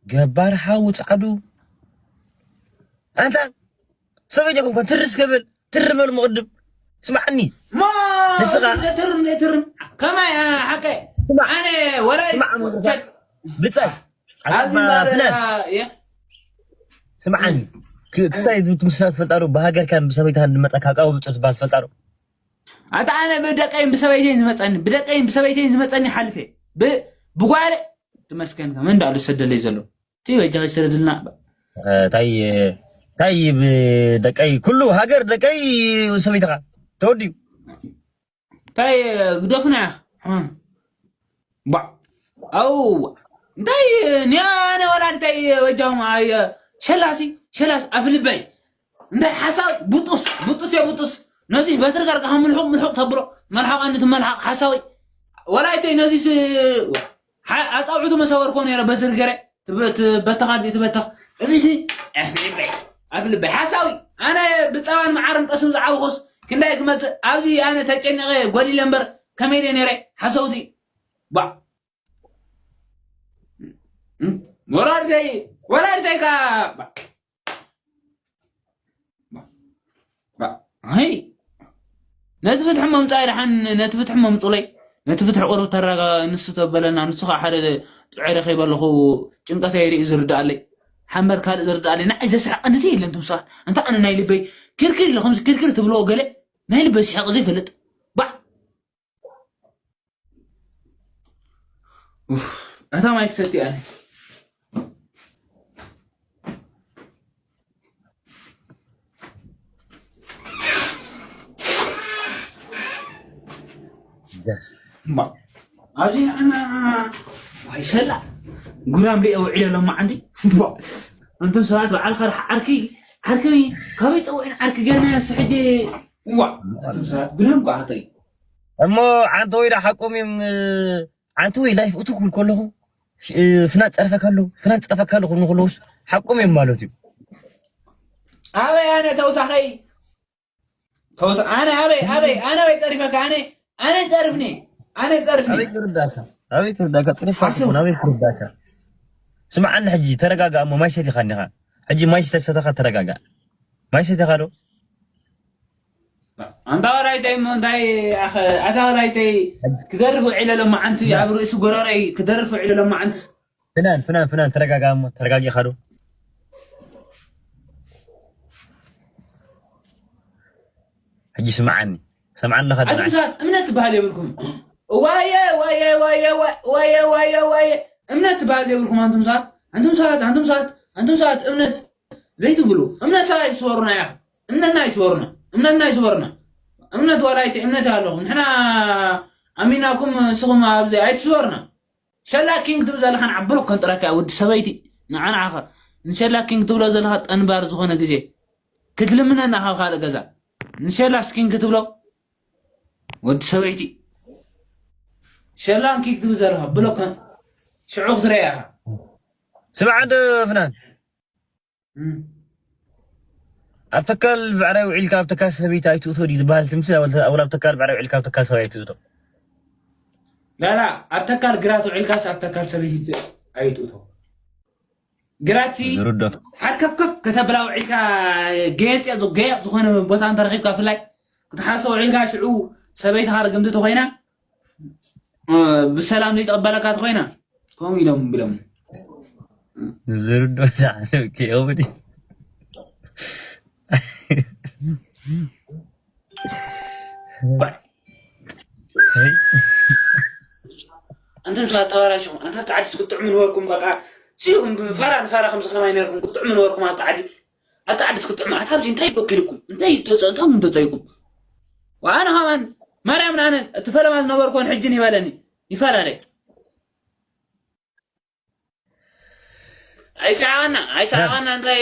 ገባር ሓው ፃዕዱ ኣንታ ሰበይለኩም ኮን ትርስ ገበል ትርበል መቕድም ስማዕኒ ሞ ንስኻ- ዘይትርም ዘይትርም ከማይ ሓቀ ስማዕ። ኣነ ወላይ ስማዕ፣ መምህር። ብፃይ ኣብዚ ፍላን ባረያ ስማዓኒ ክ- ክስታይ ትምስሳ ትፈልጣ ዶ ብሃገርካን ብሰበይታን ዝመፀካ ካብ ብፁ ዝበሃል ትፈልጣ ዶ ኣታ ኣነ ብደቀይን ብሰበይተይን ዝመፀኒ ብደቀይን ብሰበይተይን ዝመፀኒ ሓልፈ ብ- ብጓለ ትመስገን ከመ እንዳሉ ሰደለይ ዘሎ እቲ በጃ ዝተረድልና ታይ ታይ ብደቀይ ኩሉ ሃገር ደቀይ ሰበይትኻ ተወዲዩ እንታይ ግደፉና ኢኻ ሕማም ባ ኣው እንታይ ኒያነ ወላዲተይ ወጃማ ኣየ ሸላሲ ሸላስ ኣፍልበይ እንታይ ሓሳብ ቡጡስ ቡጡስ የ ቡጡስ ነዚሽ በትሪ ገርካ ምልሑቕ ምልሑቕ ተብሎ መልሓቕ ኣንቲ መልሓቕ ሓሳዊ ወላይተይ ነዚስ ኣፃውዕቱ መሰወርኮ ነረ በትሪ ገረ ትበተኻ ዲ ትበተኽ እዚሲ ኣፍልበይ ኣፍልበይ ሓሳዊ ኣነ ብፀባን መዓርን ጠስም ዝዓበኹስ ክንዳይ ክመፅእ ኣብዚ ኣነ ተጨኒቐ ጎዲለ እምበር ከመይ ድየ ነይረ ሓሰውቲ ባ ወላዲተይ ወላዲተይ ካ ባ- ባ- ባ- ሄይ ነቲ ፍትሒ መምፃእ ድሓን ነቲ ፍትሒ መምፁለይ ነቲ ፍትሒ ቁሩብ ተረጋ፣ ንሱ ተበለና፣ ንሱ ከዓ ሓደ ጥዑይ ረኺበ ኣለኹ፣ ጭንቀተይ ርእዩ ዝርድኣለይ፣ ሓምበር ካልእ ዝርድኣለይ፣ ንዓይ ዘስሕቐኒ እዚ የለን። እቶም ሰባት፣ እንተ ኣነ ናይ ልበይ ክርክር ኢለ፣ ከምዚ ክርክር ትብልዎ ገለ፣ ናይ ልበይ ስሒቐ ዘይፈልጥ፣ ባዕ! ኡፍ፣ ኣታ ማይ ክሰቲ ኣነ። እማ፣ ኣብዚ ንዓና ዋይ ሰላ ጉራም ሪኦ ውዒለ ሎማዓንቲ። እማ፣ እንቶም ሰባት በዓልካ ረሓ ዓርኪ፣ ዓርኪ ካበይ ጸውዒን ዓርኪ ጌርናዮ እሱ ሕጂ። እዋ፣ እንቶም ሰባት ጉራም እኮ ዓርኪ። እሞ ዓንተ ወይ ዳ ሓቆም እዮም። ዓንተ ወይ ላይፍ እቱ ክብል ከለኹ ሽ-፣ ፍናን ጸርፈካ ኣሎ፣ ፍናን ጸርፈካ ኣሎ ክብሉ ከለኹስ ሓቆም እዮም ማለት እዩ። ኣበይ ኣነ ተውሳኸይ? ተውሳ-፣ ኣነ ኣበይ፣ ኣበይ፣ ኣነ ኣበይ ጸሪፈካ? ኣነ፣ ኣነ ጸርፍኒ፣ ኣነ ጸርፍኒ። ኣበይ ክርዳእካ? ኣበይ ክርዳእካ? ጸሪፍካ ሓሰው። ትኾን፣ ኣበይ ክርዳእካ? ስምዓኒ ሕጂ፣ ተረጋጋእ እሞ ማይ ሰቲኻ እኒኻ። ሕጂ ማይ ዝተሰተኻ ተረጋጋእ። ማይ ሰቲኻ ዶ? ኣንታ ወራይተይ እሞ እንታይ ኣኸ-፣ ኣታ ወራይተይ ክደርፍ ውዒለ ሎማዓንቲ ኣብ ርእሲ ጎረረይ ክደርፍ ውዒለ ሎማዓንትስ። ፍናን፣ ፍናን፣ ፍናን፣ ተረጋጋ እሞ፣ ተረጋጊኻ ዶ? ሕጂ ስምዓኒ፣ ሰምዓኒ ኣለኻ ኣቱም ድራይ። ሰባት እምነት ትበሃል የብልኩም። ዋየ፣ ዋየ፣ ዋየ፣ ዋየ፣ ዋየ፣ ዋየ፣ ዋየ። እምነት ትበሃል ዘይብልኩም ኣንቱም ሰባት፣ ኣንቱም ሰባት፣ ኣንቱም ሰባት፣ ኣንቱም ሰባት እምነት ዘይትብሉ። እምነት ሰባት ኣይትስበሩና ኢኻ። እምነትና ኣይስበሩና። እምነትና ኣይስበሩና። እምነት ዋላ ኣይቲ እምነት ኣለኹም። ንሕና ኣሚናኩም ንስኹም ኣብዚ ኣይትስበሩና። ሸላ ኪንግ ትብል ዘለኻ ንዓ ብሎክ ከንጥረካ እያ ወዲ ሰበይቲ። ንዓ ንዓኻ ንሸላ ኪንግ ትብሎ ዘለኻ ጠንባር ዝኾነ ግዜ ክትልምነና ካብ ካልእ ገዛ ንሸላስ ኪንግ ትብሎ ወዲ ሰበይቲ። ሸላን ኪንግ ትብል ዘለኻ ብሎክ ከን-፣ ሽዑ ክትረያ ኢኻ። ስምዓ እንዶ ፍናን። እም። ኣብ ተካል ብዕራይ ውዒልካ ኣብ ተካል ሰበይቲ ኣይትእቶ ድዩ ዝበሃል ትምስል? ኣብ፣ ኣብ ተካል ብዕራይ ውዒልካ ኣብ ተካል ሰበይቲ ኣይትእቶ። ላላ፣ ኣብ ተካል ግራት ውዒልካስ ኣብ ተካል ሰበይቲ ኣይትእቶ። ግራትሲ ዝርዶ። ሓርከፍከፍ ከተብላ ውዒልካ ገየጽ፣ ገየጽ ዝኾነ ቦታ እንተረኺብካ፣ ብፍላይ ክትሓሶ ውዒልካ፣ ሽዑ ሰበይትኻ ርግምቲ ተኾይና፣ እ፣ ብሰላም ዘይትቕበለካ ተኾይና፣ ከምኡ ኢሎም ብሎም። ዝርዶ ዛዕለኪ፣ እውዲ። ኣንቱም ሰባት ተባላሽኹም፣ ኣንታ ኣብቲ ዓዲ እስክትጥዕሙ ነበርኩም፣ በቃ ስኢኹም፣ ብፋራ ንፋራ ከምዚ ከማይ ነርኩም ክትጥዕሙ ነበርኩም ኣብቲ ዓዲ። ኣብቲ ዓዲ እስክትጥዕሙ፣ ኣታ ኣብዚ እንታይ በኪልኩም? እንታይ ተጸ-፣ እንታይ ምን ተጸይኩም? ወኣነ ከማን ማርያም ንኣነ እቲ ፈለማ ዝነበርኩ ሕጂ ይበለኒ፣ ይፈላለ። ኣይሰሓቐና፣ ኣይሰሓቐና፣ እንታይ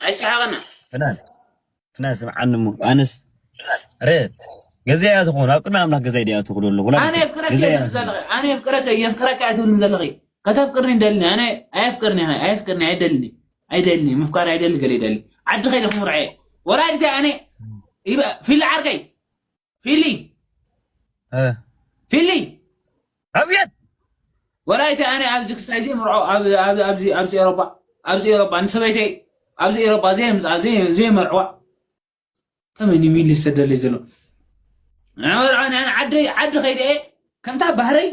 ኣይሰሓቐና። ፍናን፣ ፍናን ስምዓኒ እሞ፣ ኣነስ፣ ረ፣ ገዛይ እያ ትኾን፣ ኣብ ቅድሚ ኣምላኽ ገዛይ ድኣ ትኽዶ ኣለኹ። ኣነ የፍቅረካ ገዛይ እያ እያ ትብል ዘለኺ፣ ኣነ የፍቅረካ፣ የፍቅረካ እያ ትብልኒ ዘለኺ። ከተፍቅርኒ እንደልኒ፣ ኣነ ኣየፍቅርኒ፣ ኣየፍቅርኒ፣ ኣይደልኒ፣ ኣይደልኒ፣ ምፍቃር ኣይደሊ፣ ገለ ይደሊ። ዓዲ ከይደ ክምርዐ። ወላዲተይ ኣነ፣ ይበ-፣ ፊሊ ዓርከይ፣ ፊሊ፣ እ። ፊሊ። ኣብየት! ወላዲተይ ኣነ ኣብዚ ክስታይ ዘይምርዖ፣ ኣብ-፣ ኣብ-፣ ኣብዚ፣ ኣብዚ ኤሮጳ፣ ኣብዚ ኤሮጳ ንሰበይተይ ኣብዚ ኤሮጳ ዘይምጽኣ፣ ዘይ-፣ ዘይመርዕዋ። ከመይ ንሚሊ ዝተደለየ ዘሎ? ንመርዖ ኣነ ዓደይ፣ ዓዲ ከይደ እየ፣ ከምታ ባህረይ፣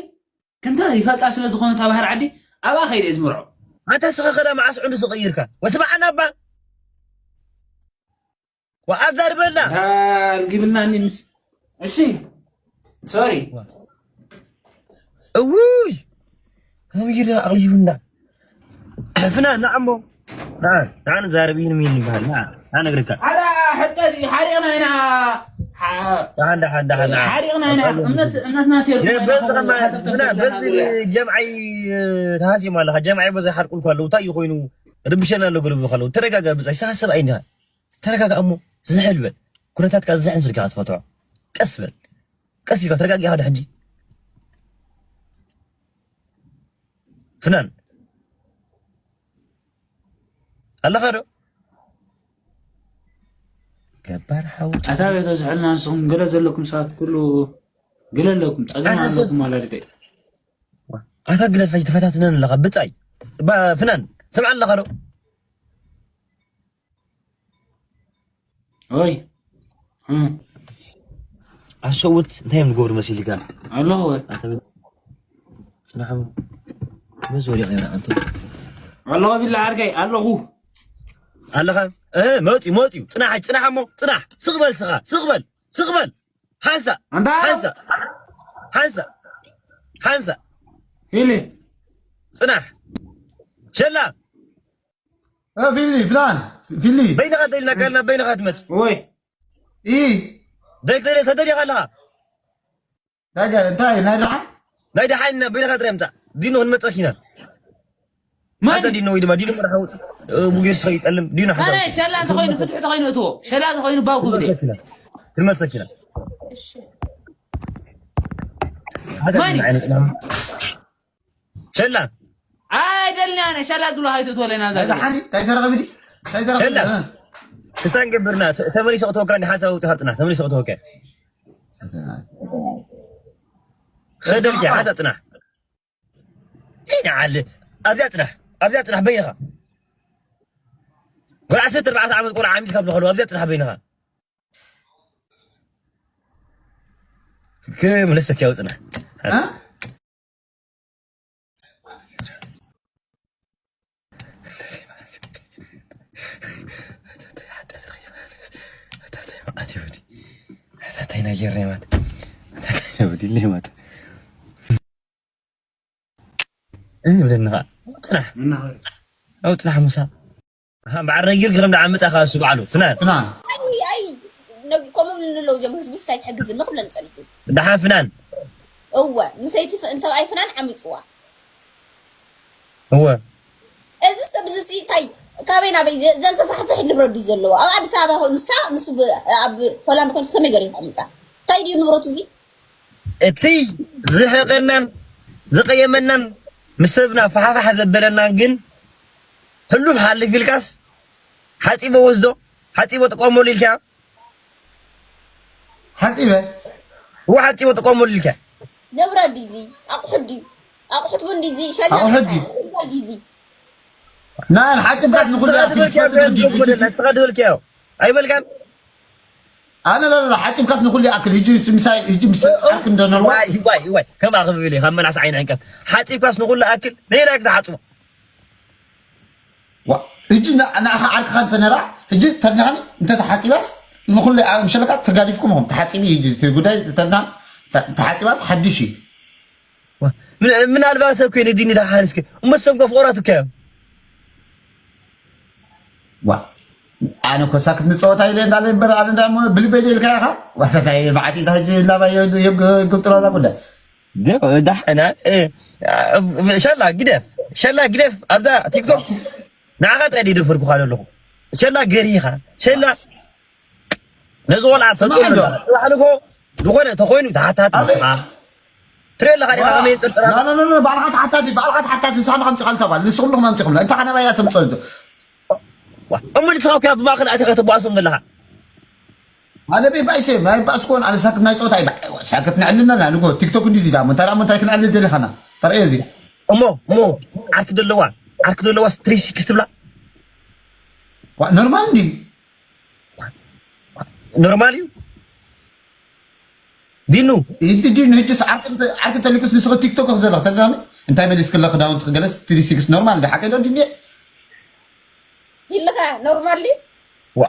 ከምታ ይፈልጣ ስለ ዝኾነ እታ ባህር ዓዲ፣ ኣብኣ ከይደ እየ ዝምርዖ። ኣታ ስኻ ኸዳ መዓስ ዕንዱ ተቐይርካ? ወስምዓና እባ። ወኣዛርበላ። ኣልጊብልናኒ ምስ-፣ እሺ። ሶሪ። እውይ። ከም ይለ ኣቕሊቡና። ፍና፣ ንዓ እሞ። ንዓ፣ ንዓ ንዛረብ፣ ይህን ሚን ይበሃል። ንዓ፣ ንዓ ነግርካ። ኣላ ሕቀ ሓሪቕና ኢና። ሓ-፣ ደሓን፣ ደሓን፣ ደሓን፣ ደሓን። ሓሪቕና ኢና። እምነት፣ እምነትና ሴር ይረ፣ በዚ ከማ፣ ፍና፣ በዚ ጀምዓይ፣ ተሃሲም ኣለኻ። ጀምዓይ በዚ ሓርቁልኩ ኣለዉ። እንታይ እዩ ኮይኑ? ርብሸና ኣሎ፣ ግርብ ከለዉ። ተረጋጋ፣ ብጻይ። ሰሓ ሰብ ኣይንዲኻ። ተረጋጋ እሞ፣ ዝሕል በል። ኩነታትካ ዝሕል ስልካ ክትፈትሖ። ቀስ በል። ቀስ ኢልካ ተረጋጊኻ ዶ ሕጂ? ፍናን። ኣለኻ ዶ? ገባር ሓው። ኣታ ቤተ ዝሕልና ንስኹም ገለ ዘለኩም ሰባት ኩሉ ገለ ኣለኩም፣ ጸገም ኣነ ሰብ ኣለኩም ማለት እዩ። ኣታ ግደፈ፣ ተፈታትነን ኣለኻ፣ ብጻይ። ባ-፣ ፍናን፣ ስምዓ ኣለኻ ዶ? ኦይ። እም። ኣሰውት እንታይ እዮም ዝገብሩ መሲልካ? ኣለኹ። ኣንተ መስ-፣ ጽናሕ እሞ። መስ ወዲቕ ነይራ ኣንተ? ኣለኹ ቢላ ዓርከይ፣ ኣለኹ። ኣለኻ? እ፣ መጽዩ፣ መጽዩ። ጽናሕ፣ ጽናሕ እሞ፣ ጽናሕ። ስቕ በል ስኻ፣ ስቕ በል፣ ስቕ በል። ሓንሳእ፣ ኣንታ ሓንሳእ፣ ሓንሳእ፣ ሓንሳእ። ፊሊ። ጽናሕ። ሸላ። እ፣ ፊሊ፣ ፍላን፣ ፊሊ። በይንኻ ተይልና ካልና በይንኻ ትመጽእ። ወይ። ኢ። ደይ-፣ ተደ-፣ ተደሊኻ ኣለኻ? እንታይ ገለ፣ እንታይ፣ ናይ ደሓን? ናይ ደሓን ኢና፣ በይንኻ ጥራይ ምጻእ። ዲኖ ክንመጸኪ ኢና። መን? ሓንሳእ ዲኖ ወይ ድማ ዲኖ መርሓ ውጽእ። እ፣ ብጌሽ ኸይጠልም። ዲኖ ሓንሳእ ኣነ ውጽእ። ሸላ እንተኾይኑ ፍትሒ ተኾይኑ እትዎ። ሸላ እንተኾይኑ ባው ክብል እየ። ክንመጸኪ ኢና። ክንመጸኪ ኢና። እሺ። ሓንሳእ ማን? ዲኖ ዓይነት ኢና። ሸላ። ኣይደልን ኣነ ሸላ ድሎ ሃይቱ ትወለና ዛሬ። ደሓን እንታይ ተረኸቢ ዲ? እንታይ ተረኸቢ? ሸላ። እ። ክስታን ገብርና፣ ተ-፣ ተመሊሰ ክተወካ እንዲ ሓንሳብ ውጥኻ ጽናሕ፣ ተመሊሰ ክተወካ። ሰደልኪ፣ ሓንሳብ ጽናሕ። ይንዓል። ኣብዚኣ ጽናሕ፣ ኣብዚኣ ጽናሕ በይንኻ። ወላ ዓሰርተ ኣርባዕተ ዓመት ቆልዓ ዓሚጽካ ብለኸሉ፣ ኣብዚኣ ጽናሕ በይንኻ። ክምለሰኪ ያው ጽናሕ። እ? እንታይ ናይ ጌርና ማት? እንታይ ናይ ወዲልና ማት? እ፣ ይብለኒ ኸዓ። ጽናሕ። መናኸሪ። ኣው ጽናሕ ሙሳ። ኣሃ፣ በዓል ረጊር ከም ደዓ መጻኻ እሱ በዓሉ። ፍናን። ፍናን። ኣይ፣ ኣይ፣ ነግ-፣ ከምኡ ኢሉ ንለው እዚኦም ህዝቢ ስታይ ትሕግዝ ንኽብለን ጸኒሑ። ደሓን ፍናን። እወ፣ ንሰይቲ ፍ-፣ ንሰብኣይ ፍናን ዓሚጽዋ። እወ። እዚ ሰብ እዚ ሲ እንታይ ካበይ ናበይ ዘ-፣ ዘዘፋሕፍሕ ንብረት ድዩ ዘለዎ? ኣብ ኣዲስ ኣበባ ኾ-፣ ንሳ፣ ንሱ ብ-፣ ኣብ ሆላንድ ኮይኑ ከመይ ገይሩ ይኸምጻ? እንታይ ድዩ ንብረቱ እዚ? እቲ ዝሕቐናን ዝቐየመናን ምስ ሰብና ፋሓፋሕ ዘበለና ግን ሕሉፍ ሓልፍ ኢልካስ ሓጺበ ወስዶ፣ ሓጺበ ጥቀመሉ ኢልካ። ሓጺበ? እወ፣ ሓጺበ ጥቀመሉ ኢልካ። ንብረት ድዩ እዚ? ኣቑሑት ድዩ? ኣቑሑት እውን ድዩ እዚ? ሸላ ኣቑሑት ድዩ? ድዩ እዚ? ናይ ሓጺብካስ ንኹሉ ንስኻ ያክል ዝበልካዮ ትፈልጥ እኮ ድዩ? ንስኻ ዝበልካዮ። ኣይበልካን? ኣነ፣ ላ፣ ላ፣ ላ፣ ሓጺብካስ ንኹሉ ይኣክል። ሕጂ ምስ ምሳይ፣ ሕጂ ምስ እ፣ እ፣ ዓርኪ እንደ ነርዋ። ዋይ፣ ዋይ፣ ዋይ። ከም ኣኽብብል ኢኻ፣ መናስ ዓይኒ ዕንቀፍ። ሓጺብካስ ንኹሉ ኣክል፣ ነይና ክትሓጽቦ። ዋ፣ ሕጂ ና-፣ ንኣኻ ዓርክኻ እንተ ነራ፣ ሕጂ ተድናኒ እንተ ተሓጺባስ፣ ንኹሉ ኣብ ሸለካ ተጋዲፍኩም ኢኹም። ተሓጺቢ፣ ሕጂ እቲ ጉዳይ ተድና-፣ ተ-፣ ተሓጺባስ ሓድሽ እዩ። ዋ፣ ምን-፣ ምናልባት እኮ ነዲኒ ደሓን እስከ፣ እሞ ሰብከ ፍቑራት እኮ እዮም። ዋ፣ ኣነ እኮ ሳክት ንጸወታ ኢለ እንዳለ እምበር፣ ኣነ እንዳሞ ብልበይ ኢልካ ኢኻ። ዋታታይ መዓት ኢታ ሕጂ እንዳባዮ የግ-፣ የግብጥሎ እዛ ጉዳይ። ደ-፣ ደሓና፣ እ፣ ሸላ ግደፍ፣ ሸላ ግደፍ፣ ኣብዛ ቲክቶክ ንዓኻ ጥራይ ደይደፈርኩኻ ዘለኹ። ሸላ ገሪኻ፣ ሸላ ነዚ ቆልዓ ስማዕ ሰጡን እንዶ። ጽባሕ ንግሆ ዝኾነ ተኾይኑ ተሓታቲ ኣበይ? ንስኻ። ትሪኦ ኣለኻ ዲኻ ዋ። ከመይ የንጠርጥራ? ኖ፣ ኖ፣ ኖ፣ ኖ፣ ባዕልኻ ተሓታቲ፣ ባዕልኻ ተሓታቲ፣ ንስኻ ዲኻ ኣምጺኻልካ ባል፣ ንስኹም ዲኹም ኣምጺኹምላ። እንታይ ከ ናባይ እያ ተምጽኦ እንዶ? ዋ፣ እሞ ንስኻ እኮ ኣብ ማእከል ኣቲኻ ተባእሶም ዘለኻ። ኣነ በይባእሰ፣ ኣይባእስኩን፣ ኣነ ሳክት ናይ ጸወታ ይባ-፣ ሳክት ነዕልልና፣ ንጎ ቲክቶክ እንዲዚ ዳ፣ እንታይ ዳ፣ እንታይ ክንዕልል ደሊኻና? ተርእዮ እዚ። እሞ፣ እሞ፣ ዓርኪ ዘለዋ፣ ዓርኪ ዘለዋ ስትሪ ሲክስ ትብላ? ዋ፣ ኖርማል እንዲ? ኖርማል እዩ። ዲኑ። እቲ ዲኑ፣ ሕጂ ሰዓት እንተ-፣ ዓርኪ ተሊኩስ ንስኺ ቲክቶክ ዘለኽ ተድናሚ? እንታይ መሊስክለ ክዳውንቲ ክገለስ ትሪ ሲክስ ኖርማል እንዲ ሓቀ ዶ ዲኑ? ኢልኻ ኖርማል ድዩ? ዋ፣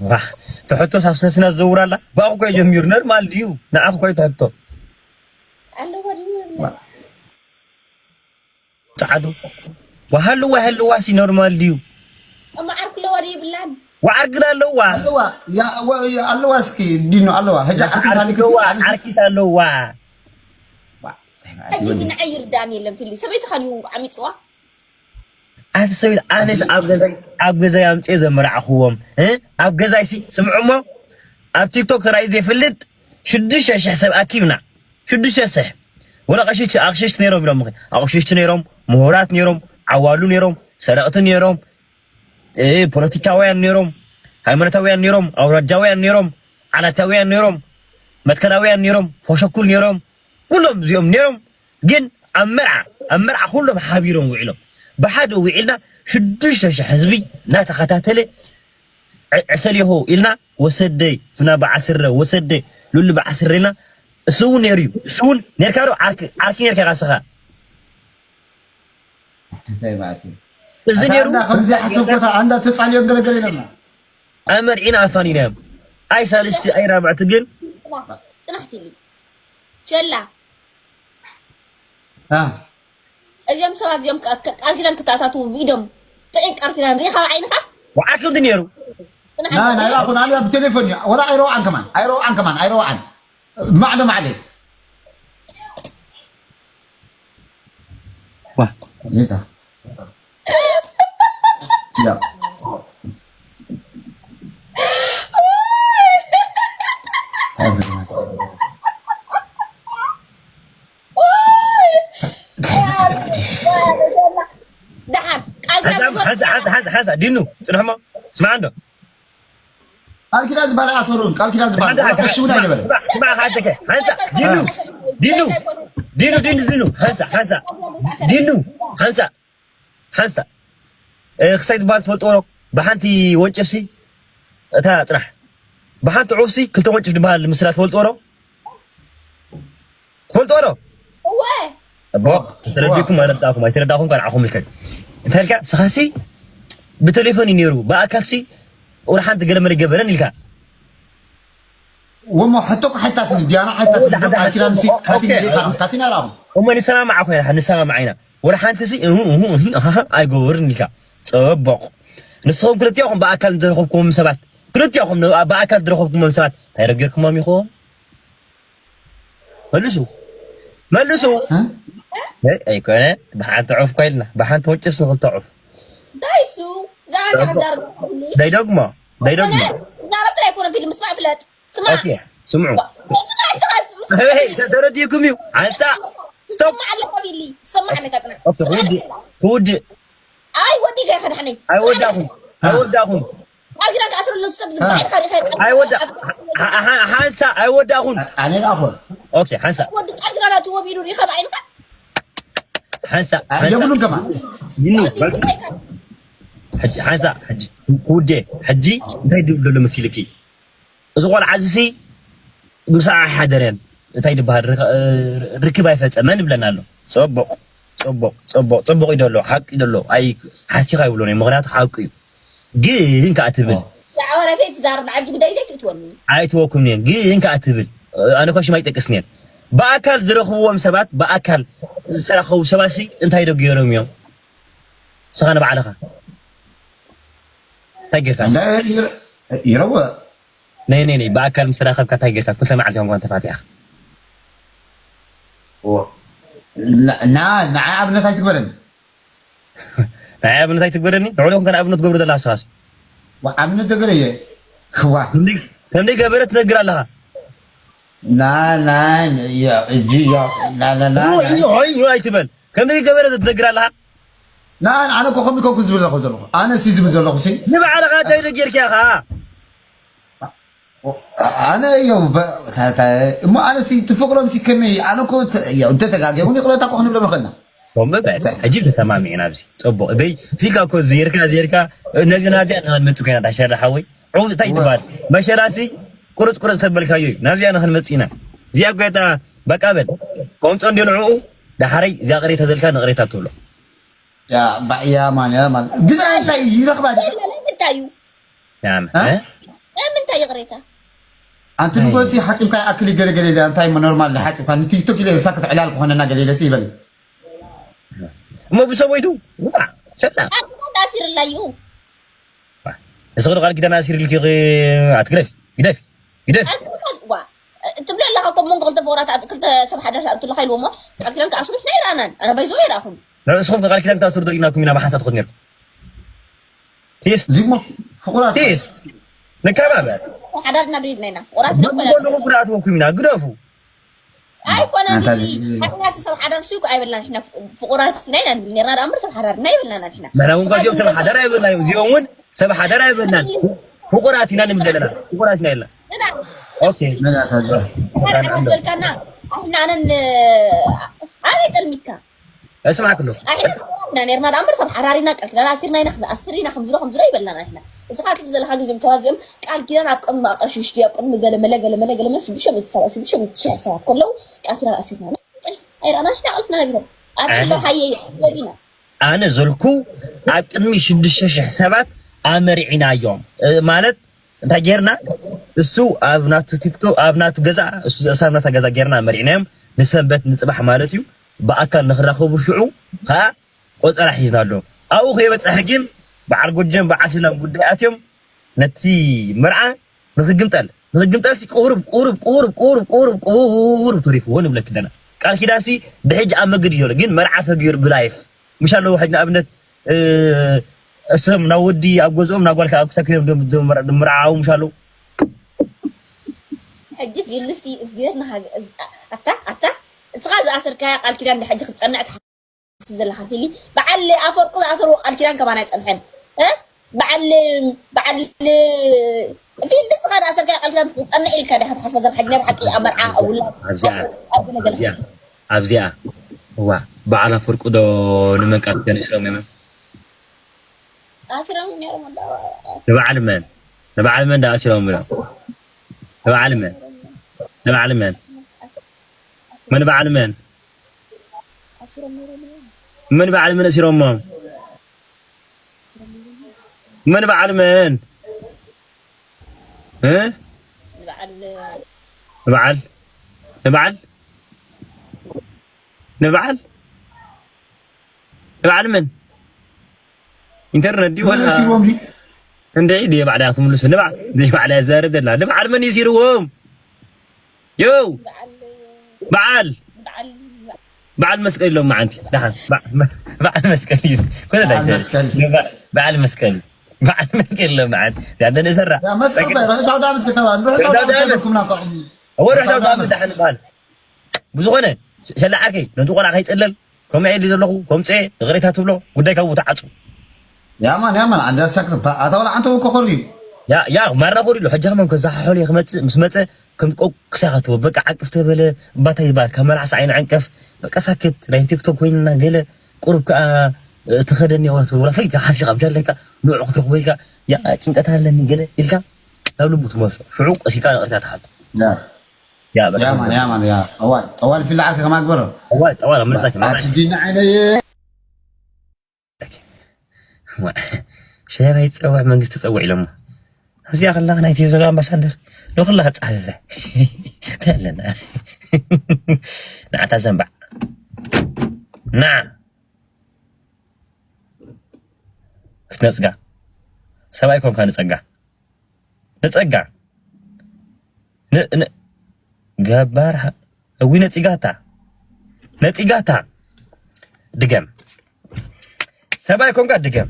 ዋ፣ ትሕቶ ሳብ ሰስና ዝዘውር ኣላ? ብኣኹ እኮ ጀሚሩ ኖርማል ድዩ? ንዓኹ እኮ እዩ ትሕቶ። ኣለዋ ድዩ የብላ? ዋ። ጸዓዱ። ወሃልዋ ሃልዋ ሲ ኖርማል ድዩ? እሞ ዓርኪ ኣለዋ ድዩ የብላን? ወዓርኪ ዳ ኣለዋ። ኣለዋ። ያ፣ ወ-፣ ያ፣ ኣለዋ እስኪ ዲኖ ኣለዋ። ሕጂ ዓርኪ ዓርኪ እንታሊክ ኣለዋ፣ ሲ-፣ ዓርኪስ ኣለዋ። ዋ፣ ሕጂ ፊ ንዓይ ይርዳን የለን ፊሊ። ሰበይትኻ ድዩ ዓሚጽዋ? ኣቲ ሰበይት፣ ኣነስ ኣብ ገዛይ፣ ኣብ ገዛይ ኣምጽኤ ዘመራዕኽዎም፣ እ? ኣብ ገዛይ ሲ፣ ስምዑ እሞ፣ ኣብ ቲክቶክ ተራእዩ ዘይፈልጥ ሽዱሽተ ሽሕ ሰብ ኣኪብና። ሽዱሽተ ሽሕ። ወላ ቀሽሽ-፣ ኣቕሽሽቲ ነይሮም ኢሎምኺ። ኣቕሽሽቲ ነይሮም፣ ምሁራት ነይሮም፣ ዓዋሉ ነይሮም፣ ሰረቕቲ ነይሮም፣ እ፣ ፖለቲካውያን ነይሮም፣ ሃይማኖታውያን ነይሮም፣ ኣውራጃውያን ነይሮም፣ ዓላታውያን ነይሮም፣ መትከላውያን ነይሮም፣ ፎሸኩል ነይሮም፣ ኩሎም እዚኦም ነይሮም። ግን ኣብ መርዓ፣ ኣብ መርዓ ኩሎም ሓቢሮም ውዒሎም። ብሓደ ውዒልና ሽዱሽተ ሽሕ ህዝቢ እናተኸታተለ ዕ-፣ ዕሰል ይኹ ኢልና ወሰደይ፣ ፍና በዓል ስረ ወሰደይ፣ ሉሉ ብዓስር ሬና እሱ እውን ነይሩ እዩ። እሱ እውን ነርካ ዶ? ዓርኪ፣ ዓርኪ ነርካ ኢኻ እስኻ። እንታይ ማለት እዩ? እዚ ኣታ ነይሩ። ኣንዳ ከምዚ ሓሰብ ቦታ ኣንዳ ተጻልዮም ገለገለ ኢለና። ኣመርዒና ኣፋኒናዮም። ኣይ ሳልስቲ ኣይ ራብዕቲ ግን ጽናሕ ፊሊ። ሸላ። ኣ። እዚኦም ሰባት እዚኦም ቃ-፣ ቃ-፣ ቃል ኪዳን ክተኣታትዉ ብኢዶም ጥዑይ ቃል ኪዳን ርኢኻ ብዓይንኻ? ወዓክ እንዲ ነይሩ። ጽናሕ ና፣ ፊሊ። ናይ ራኹን ኣልባ ብቴሌፎን እዩ። ወላ ኣይረውዓን ከማን፣ ኣይረውዓን ከማን፣ ኣይረውዓን። ማዕዶ ማዕዶ። ዋ። ይታ። ያ። ደሓን፣ ቃል ኪዳን ሓንሳ፣ ሓንሳ፣ ሓንሳ፣ ሓንሳ፣ ሓንሳ፣ ዲኑ፣ ጽንሕሞ፣ ስማዕ እንዶ። ቃል ኪዳን ዝበሃል ኣሰሩን፣ ቃል ኪዳን ዝበሃል ሓንሳ፣ ወላ ሓንሳ፣ ዕሽውና ስማዕ፣ ኣይነበረ። ስማዕ፣ ስማዕ፣ ሓንሳ፣ ሓንሳ፣ ዲኑ፣ ዲኑ፣ ዲኑ፣ ዲኑ፣ ዲኑ፣ ሓንሳ፣ ሓንሳ፣ ዲኑ፣ ሓንሳ፣ ሓንሳ። እ፣ ክሳይ ዝበሃል ትፈልጥዎ ዶ? ብሓንቲ ወንጭፍሲ፣ እታ ጽናሕ። ብሓንቲ ዑፍሲ ክልተ ወንጭፍ ዝበሃል ምስላ ትፈልጥዎ ዶ? ትፈልጥዎ ዶ? እወ። እቦ፣ ተረዲእኩም ኣይረዳእኩም፣ ኣይተረዳእኩም ካልዓኹም ኢልካ። እንታይ ኢልካ? ስኻሲ ብቴሌፎን እዩ ነይሩ፣ ብኣካልሲ ወላ ሓንቲ ገለ መለ ገበረን ኢልካ። ወሞ ሕቶ ሓይታትን ዲያና ሓይታትን ወላ ዶ ሓንቲ ቃል ኪዳን ሲ ኦኬ። ካቲን ዲኻ ካቲን ኣራኹ። እሞ ንሰማማዕ እኮ ኢና፣ ንሰማማዕ ኢና። ወላ ሓንቲ ሲ እሁ፣ እሁ፣ እሂ፣ ኣሃ፣ ኣይገበርን ኢልካ። ጽቡቕ። ንስኹም ክልቲኦኹም ብኣካል ዝረኸብኩዎም ሰባት፣ ክልቲኦኹም ን-፣ ብኣካል ዝረኸብኩዎም ሰባት እንታይ ዶ ጌርኩሞም ይኾን? መልሱ። መልሱ። እ? ኣይ፣ ኣይኮነ። ብሓንቲ ዑፍ እኮ ኢልና። ብሓንቲ ወንጭፍ ንኽልተ ዑፍ። ዳይሱ፣ ዛዕባ ዛዕባ ዛዕባ ዳይ ደግሞ። ዳይ ደግሞ። ዛዕባ ጥራይ ኣይኮነ ፊልም፣ ስማዕ ፍለጥ። ስማዕ። ኦኬ፣ ስምዑ። ስማዕ፣ ስማዕ፣ ስማዕ። ሄይ፣ ሄይ፣ ተ-፣ ተረዲእኩም እዩ። ሓንሳ፣ ስቶፕ። ስማዕ ኣለካ ፊሊ፣ ስማዕ ኣለካ ጽናሕ። ኦኬ፣ ስማዕ ክውድእ፣ ኣለካ። ክውድእ። ኣይ፣ ወዲእካ ኢኻ ዳሕነይ። ስማዕ ኣይወዳኹም፣ ኣለካ። ኣይወዳኹም። ቃል ኪዳን ክኣስረሉ ሰብ እ። ዝብዓይልካ ዲኻ? ኣይወዳ-፣ ኣብ ሓ-፣ ሓ-፣ ሓንሳ፣ ኣይወዳኹም። ኣነ ዳኹ። ኦኬ፣ ሓንሳ። ወዲ ቃል ኪዳን ኣትዎ ቢሉ ሪኸብ ዓይንኻ? ሓንሳ፣ ኣ-፣ ሓንሳ። የብሉን ከማን። ይኑ፣ ወዲ በል-፣ ቃል ኪዳን። ሕጂ፣ ሓንሳ፣ ሕጂ፣ ክውዴ፣ ሕጂ እንታይ ድብል ዘሎ መሲልኪ? እዚ ቆልዓ እዚ ሲ ምሳዕ ኣይሓደረን። እንታይ ድበሃል? ርክ-፣ ርክብ ኣይፈጸመን ይብለና ኣሎ። ጽቡቕ፣ ጽቡቕ፣ ጽቡቕ፣ ጽቡቕ እዩ ደሎ፣ ሓቂ እዩ ደሎ። ኣይ፣ ሓሲኻ ይብሎ ነው፣ ምኽንያቱ ሓቂ እዩ። ግን ከኣ ትብል። ዛዕባ ናተይ ትዛረብ፣ ንዓብዚ ጉዳይ ዘይትእትወኒ። ኣይትወኩም እየን፣ ግን ከኣ ትብል። ኣነ እኮ ሽም ኣይጠቅስን እየን። ብኣካል ዝረኽብዎም ሰባት፣ ብኣካል ዝተራኸቡ ሰባት ሲ እንታይ ዶ ገይሮም እዮም? ንስኻ ንባዕልኻ እንታይ ጌርካ? እንዳ ይረ-፣ ይረወ። ነይ፣ ነይ፣ ነይ፣ ብኣካል ምስ ተራኸብካ እንታይ ጌርካ? ክልተ መዓልቲ እዮም ጓል ተፋቲሓ። ና-፣ ና-፣ ንዓይ ኣብነት ኣይትግበረኒ። ንዓይ ኣብነት ኣይትግበረኒ? ንዕኡ ከም ኣብነት ገብሩ ዘለኻ ንስኻስ። ዋ፣ ኣብነት ተገረየ። ዋ። ክንደይ፣ ክንደይ ገበረ ትነግር ኣለኻ? ና፣ ና፣ ያ፣ እጂ፣ ያ፣ ና፣ ና፣ ና፣ ሆይ፣ ና። ሆይ፣ ሆይ ኣይትበል። ክንደይ ገበረ ትነግር ኣለኻ? ና፣ ኣነ እኮ ከምኡ ኮንኩ ዝብል ዘለኹ ዘለኹ። ኣነ ሲ ዝብል ዘለኹ ሲ። ንባዕልኻ እንታይ ዶ ጌርካ ኢኻ? ኣነ እዮ፣ በ-፣ ታ-፣ ታ-፣ እሞ ኣነ ሲ ትፍቅሮም ሲ ከመይ? ኣነ እኮ ተ-፣ እዮ፣ እንተ ተጋግየ እውን ይቕረታ እኮ ክንብሎም ንኽእልና። ከምኡ በል። እንታይ? ሕጂ ተሰማሚዕና ኣብዚ። ጽቡቕ። ደይ፣ ሲልካ እኮ ዜርካ፣ ዜርካ፣ ነዚ ናብዚኣ ንኽንመጽእ ኮይና፣ ዳሸራ ሓወይ። ዑ-፣ እንታይ እወ። ትበሃል? መሸላሲ ቁርጽ ቁርጽ ተበልካዮ እዩ። ናብዚኣ ንኽንመጽእ ኢና። እዚኣ እኮ እታ በቃ በል። ከምጾ እንድዮ ንዕኡ፣ ዳሕረይ እዚኣ ቅሬታ ተልካ ንቕሬታ ትብሎ። ያ፣ ባ-፣ ያ ማን፣ ያ ማን። ግን እንታይ ይረኽባ ድዩ? የለ፣ ንምንታይ እዩ? ያ ማን፣ እ? እ? ንምንታይ ይቕሬታ? ኣንቲ ኣይ። ንጎሲ ሓጺብካ ይኣክል እዩ ገለ ገለ ኢለ፣ እንታይ እሞ ኖርማል ሓጺብካ ንቲክቶክ ኢለ ዘሳክት ዕላል ክኾነና ገለ ኢለ ሲ ይበል። እሞ ብሰበይቱ፣ ዋ፣ ሰላም። ኣንታ ታሲርላ እዩ። ንስኺ ዶ ቃል ኪዳን ኣሲርልኪ? ኣትግደፊ፣ ግደፊ፣ ግደፊ። ኣንታ ዋ፣ ትብሎ ኣለኻ እኮ መንጎ ክልተ ፍቑራት፣ ክልተ ሰብ ሓዳር ኣእቱ ኣለኻ ኢልዎ እሞ ቃል ኪዳን ክኣስሩ ንሕና ኣይረኣናን። ኣነ ባይዞ ኣይረኣኹን። ንስኹም ከ ቃል ኪዳን ክትኣስሩ ዶ ኢልናኩም ኢና ብሓንሳብ ትኸዱ ነርኩም? ቲስ። እዚሞ ፍቑራት። ቲስ። ንከባበር። ሓዳር ኢና ዶ ኢልና ኢና? ፍቑራት ኢና መንጎ እኮ ኣለኹ ጉዳኣትወኩም ኢና፣ ግደፉ። ኣይኮነን ኣንታ ዲሊ። እዚ ኣትና ሰብ ሓዳር ሱቅ ኣይበልናን ንሕና። ፍቁራት ኢና ኢና ንብል ነርና ደኣ እምበር ሰብ ሓዳር ኢና ኣይበልናን ንሕና። መራውን እዚኦም ሰብ ሓዳር ኣይበልናን እዮም። እዚኦም እውን ሰብ ሓዳር ኣይበልናን። ፍቁራት ኢና ንብል ዘለና። ፍቁራት ኢና ኢልና። እና ኦኬ። መን ኣታ ዝብላ? ሓዳር ኢና ዝበልካና። ኣሕና ኣነን ኣበይ ጸልሚትካ? እስማዕ ክሎ። ኣሕና ፍቁራት ኢና ነርና ደኣ እምበር ሰብ ሓዳር ኢና ቃል ኪዳን ኣሲርና ኢና ክንኣስር ኢና ከምዚ ዶ ከምዚ ዶ ኣይበልናን ንሕና። እዚ ኻዓ ትብል ዘለኻ ግዜ ሰባት እዚኦም ቃል ኪዳን ኣብ ቅድሚ ኣቐሽሽቲ ኣብ ቅድሚ ገለ መለ ገለ መለ ገለ መለ ሽዱሽተ ሚእቲ ሰባት ሽዱሽተ ሚእቲ ሽሕ ሰባት ከለዉ ቃል ኪዳን ኣሲርና ንፅልፍ ኣይረኣና ንሕና ቀልፍና ነቢሮም ኣብ ኣሎ ሃየ ነቢና ኣነ ዘልኩ ኣብ ቅድሚ ሽዱሽተ ሽሕ ሰባት ኣመሪዒናዮም ማለት እንታይ ጌርና እሱ ኣብ ናቱ ቲክቶክ ኣብ ናቱ ገዛ እሱ ዘእሳብ ናታ ገዛ ጌርና ኣመሪዕናዮም ንሰንበት ንፅባሕ ማለት እዩ ብኣካል ንክራኸቡ ሽዑ ከዓ ቆፀራ ሒዝና ኣሎ ኣብኡ ከይበፀሐ ግን በዓል ጎጀም በዓል ሽላም ጉዳይ ኣትዮም ነቲ መርዓ ንክግምጠል ንክግምጠል ሲ ቁሩብ ቁሩብ ቁሩብ ቁሩብ ቁሩብ ቁሩብ ተሪፍዎ ንብለክ ኣለና ቃል ኪዳን ሲ ብሕጂ ኣብ መገዲ ዘሎ ግን መርዓ ተገይሩ ብላይፍ ምሽ ኣለዎ ሕጂ ንኣብነት እሶም ናብ ወዲ ኣብ ገዝኦም ናብ ጓልካ ኣብ ክሳብ ከይዶም ድምርዓው ምሽ ኣለዉ ሕጂ ፊልሲ እዝግር ንሃገ ኣታ ኣታ እስኻ ዝኣሰርካያ ቃል ኪዳን ሕጂ ክትፀንዕ ትሓስብ ዘለኻ ፊሊ በዓል ኣፈርቁ ዝኣሰርዎ ቃል ኪዳን ከማን ኣይፀንሐን በዓል በዓል ፊልሲ እስኻ ዝኣሰርካያ ቃል ኪዳን ክትፀንዕ ኢልካ ዲኻ ትሓስባ ዘለኻ ሕጂ ናይ ብሓቂ ኣብ መርዓ ኣብ ውላድ ኣብዚኣ ኣብዚኣ ኣብዚኣ እዋ በዓል ኣፈርቁ ዶ ንመን ቃል ኪዳን ይስሎም እዮም ኣሲሮም ነይሮም ኣለዉ ንበዓል መን ንበዓል መን ዳ ኣሲሮም ብሎ ንበዓል መን ንበዓል መን መን በዓል መን ኣሲሮም ነይሮም እዮም መን በዓል መን ኣሲሮሞም መን በዓል መን እ ንበዓል ንበዓል ንበዓል ንበዓል ንበዓል መን ኢንተርነት ድዩ ወላ መለሲዎም ድዩ እንደ ዲ ባዕዳ ትምልሱ ንበዓል ዲ ባዕዳ ዘርብ ደላ ንበዓል መን ይሲርዎም ዮ በዓል በዓል በዓል በዓል መስቀል ኢሎም መዓንቲ ደሓን በዓል መስቀል እዩ ኮነ በዓል መስቀል። በዓል መስቀል በዓል መስቀል ኢሎም መዓንቲ ያንተ ንሰራ ያ መስቀል ባይ ርሑስ ኣውደ ዓመት ከተባሉ ርሑስ ኣውደ ዓመት ተብልኩምና ከቕሙ እወ ርሑስ ኣውደ ዓመት ደሓን በዓል ብዝኾነ ሸላ ዓርከይ ነቲ ቆልዓ ከይፀለል ከምኡ ኢሉ ዘለኹ ከምፅኤ ይቕሬታ ትብሎ ጉዳይ ካብኡ ተዓፁ ያማን ያማን ዓንዳ ሰክት ኣታ ወላ ዓንተ ወኮ ኮሪ ያ ያ ማራ ኮሪሉ ሕጂ ከማን ከዛሓሖል ክመፅእ ምስ መፀ ከም ቆቅ ክሳኻ ትቦ በቃ ዓቅፍ ተበለ ባታ ይባል ካብ መልዓስ ዓይን ዓንቀፍ በቃ ሳክት ናይ ቲክቶክ ኮይንና ገለ ቁሩብ ከዓ ተኸደኒ ወላ ትብል ወላ ፈይት ሓሲኻ ምሻለካ ንዑ ክትረኽቦ ኢልካ ያ ጭንቀት ኣለኒ ገለ ኢልካ ናብ ልቡ ትመልሶ ሽዑ ቀሲልካ ይቕሬታ ትሓቶ ያ ያ በቃ ያማን ያማን ያ ጠዋል ጠዋል ፊላ ዓርከ ከማግበረ ጠዋል ጠዋል ኣብ ምርጻ ኣቲ ዲና ዓይነየ ሸያባይ ፀውዕ መንግስቲ ፀውዕ ኢሎሞ ኣብዚኣ ከላ ናይ ቲቪ ዘሎ ኣምባሳደር ንኩላ ክፀሓፍፈ እንታይ ኣለና ንዓታ ዘንባዕ ና ክትነፅጋ ሰብኣይ ኮንካ ንፀጋ ንፀጋ ን- ን- ገባር ሃ- እዊ ነፂጋታ ነፂጋታ ድገም ሰብኣይ ኮንካ ድገም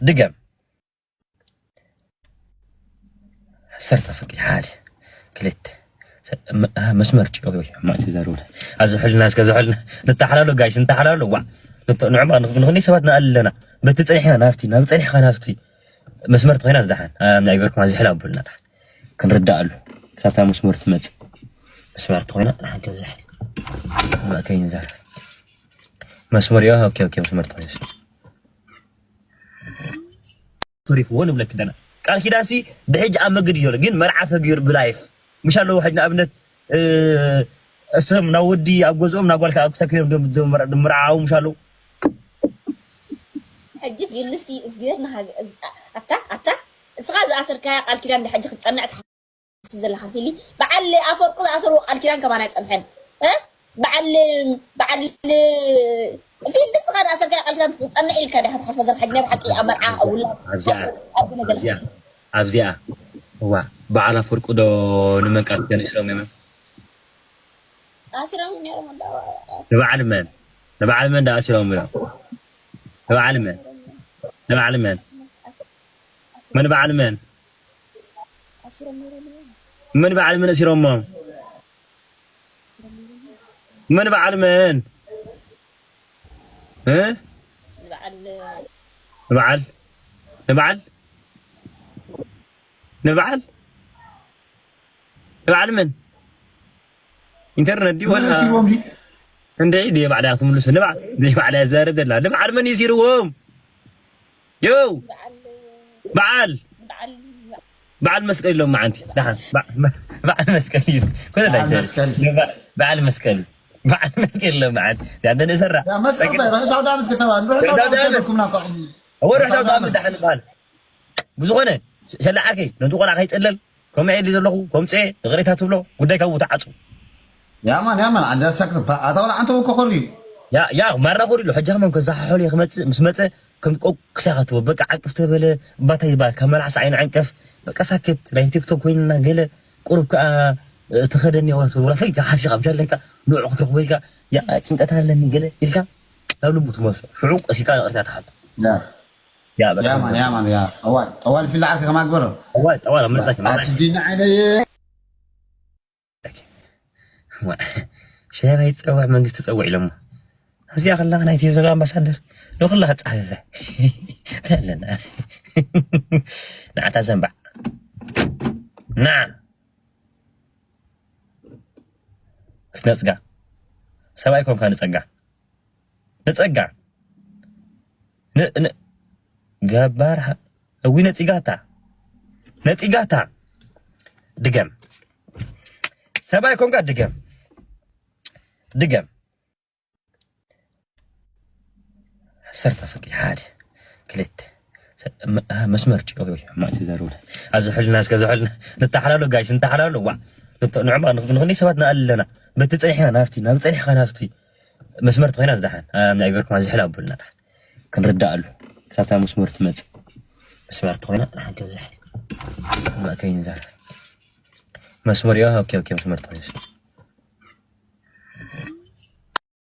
ድገም ዓሰርተ ፍቂ ሓደ ክልተ ሰ- ም- አ፣ መስመር ጭ- ኦኬ፣ ኦኬ፣ ማእቲ ዘርውና። ኣዚ ሕልና እስከ ዝሕልና ንተሓላሎ ጋይስ ንተሓላሎ ዋ ንተ- ንዕማ ንኽ- ንኽንደይ ሰባት ንኣል ኣለና በቲ ፀኒሕና ናብቲ ናብ ፀኒሕካ ናብቲ መስመር ተኾይና ዝደሓን ኣብ ናይ ገርኩም ኣዚ ሕላ ኣቡልና ክንርዳእ ኣሉ ክሳብታ መስመር ትመፅእ መስመር ተኾይና ንሓን ከዝሕል ማእከይ ንዛረብ መስመር ዮ ኦኬ ኦኬ መስመር ተኾይና ተሪፍዎ ንብለኪ ኣለና ቃል ኪዳንሲ ብሕጂ ኣብ መገዲ ዘሎ ግን መርዓ ተገይሩ ብላይፍ ምሽ ኣለዎ ሕጂ ንኣብነት እሶም ናብ ወዲ ኣብ ገዝኦም ናብ ጓልካ ኣብ ክሳብ ከይዶም ድምርዓው ምሽ ኣለዉ ሕጂ ቪልሲ እዝግር ንሃገ ኣታ ኣታ እስኻ ዝኣሰርካያ ቃል ኪዳን ሕጂ ክትፀንዕ ትሓስብ ዘለኻ ፊሊ በዓል ኣፈርቁ ዝኣሰርዎ ቃል ኪዳን ከማን ኣይፀንሐን በዓል በዓል ፊልድ ስኻ ዝኣሰርካዮ ቃል ኪዳን ክትፀንዕ ኢልካ ዲኻ ትሓስቦ ዘለካ ሕጂ ናይ ብሓቂ ኣብ መርዓ ኣብ ውላድ ኣብዚኣ ኣብ ገለ ገለ ኣብዚኣ ኣብዚኣ እዋ በዓል ኣፈርቁ ዶ ንመን ቃል ኪዳን ይስሎም እዮም ኣሲሮም ነይሮም ኣለዉ ንበዓል መን ንበዓል መን ዳ ኣሲሮም እዮም ንበዓል መን ንበዓል መን መን በዓል መን ኣሲሮም ነይሮም ኣለዉ መን በዓል መን ኣሲሮሞም መን በዓል መን እ ንበዓል ንበዓል ንበዓል ንበዓል ንበዓል መን ኢንተርነት ድዩ ወላ መለሲዎም ድዩ እንደ ዲ ባዕዳ ትምልሱ ንበዓል ዲ ባዕዳ ዘርብ ደላ ንበዓል መን ይሲርዎም ዮ በዓል በዓል በዓል መስቀል ኢሎም መዓንቲ ደሓን በዓል መስቀል እዩ። ኮነ በዓል መስቀል። በዓል መስቀል በዓል መስቀል ኢሎም መዓንቲ ያንተ ንእሰራ ያ መስቀል ባይ ርሑስ ኣውደ ዓመት ከተባል ርሑስ ኣውደ ዓመት ተበልኩም ናፋቕም። እወ ርሑስ ኣውደ ዓመት ደሓን በዓል ብዝኾነ ሸላ ዓርከይ ነቲ ቆልዓ ከይጸለል ከም ዕሊ ዘለኹ ከምጽኤ ይቕሬታ ትብሎ ጉዳይ ካብኡ ተዓጹ። ያማን ያማን ኣንዳ ሰክት ኣታ ወላ ኣንተ ወኮ ኮሪ ያ ያ ማራ ኮሪ ሎ ሕጃ ማን ከዛ ሖል ክመጽእ ምስ መጸ ከም ቆቅ ክሳኻ ትቦ በቃ ዓቅፍ ተበለ ባታይ ባ ከመላስ ዓይን ዓንቀፍ በቃ ሳክት ናይ ቲክቶክ ኮይንና ገለ ቁሩብ ከኣ ተኸደኒ ወላ ትብላ ፈይካ ሓሲኻ ምሻለካ ንዑ ክትረኽቦ ኢልካ ያ ጭንቀት ኣለኒ ገለ ኢልካ ናብ ልቡ ትመልሶ ሽዑ ቀሲልካ ይቕሬታ ትሓቶ። ያ ያ በቃ ያማን ያማን ያ ጠዋል ጠዋል ፊላ ዓርከ ከማግበር ጠዋል ጠዋል ኣብ መጻካ ኣቲ ዲና ዓይነየ ሸያብ ኣይትጸዋዕ መንግስቲ ጸውዕ ኢሎሞ። እዚኣ ከላ ናይ ቲቪ ዘሎ ኣምባሳደር ንኹላ ክጻሕፈ ኣለና ንዓታ ዘንባዕ ና ክትነጽጋ ሰብኣይ ኮንካ ንጸጋ ንጸጋ ን- ን- ገባር ሃ- እዊ ነጺጋታ ነጺጋታ ድገም ሰብኣይ ኮንካ ድገም ድገም ዓሰርተ ፍቂ ሓደ ክልተ ሰ- መ- አ- መስመር ጭ- ኦይ፣ ኦይ፣ ማይ ተዛረቡና። ኣብዚ ሕልና እስከ እዚ ሕልና ንተሓላሎ ጋይስ ንተሓላሎ ዋ ንተ- ንዕማ ንኽ- ንኽንደይ ሰባት ንኣል ኣለና በቲ ጸኒሕና ናብቲ ናብ ጸኒሕካ ናብቲ መስመር ተኾይና ዝደሓን ኣብ ናይ ገርኩም ዝሕል ኣቡልና ደሓን ክንርዳእ ኣሉ ክሳብታ መስመር ትመጽእ መስመር ተኾይና ደሓን ከዝሕ ማእከይ ንዛረብ መስመር ዮ ኦኬ ኦኬ መስመር ተኾይና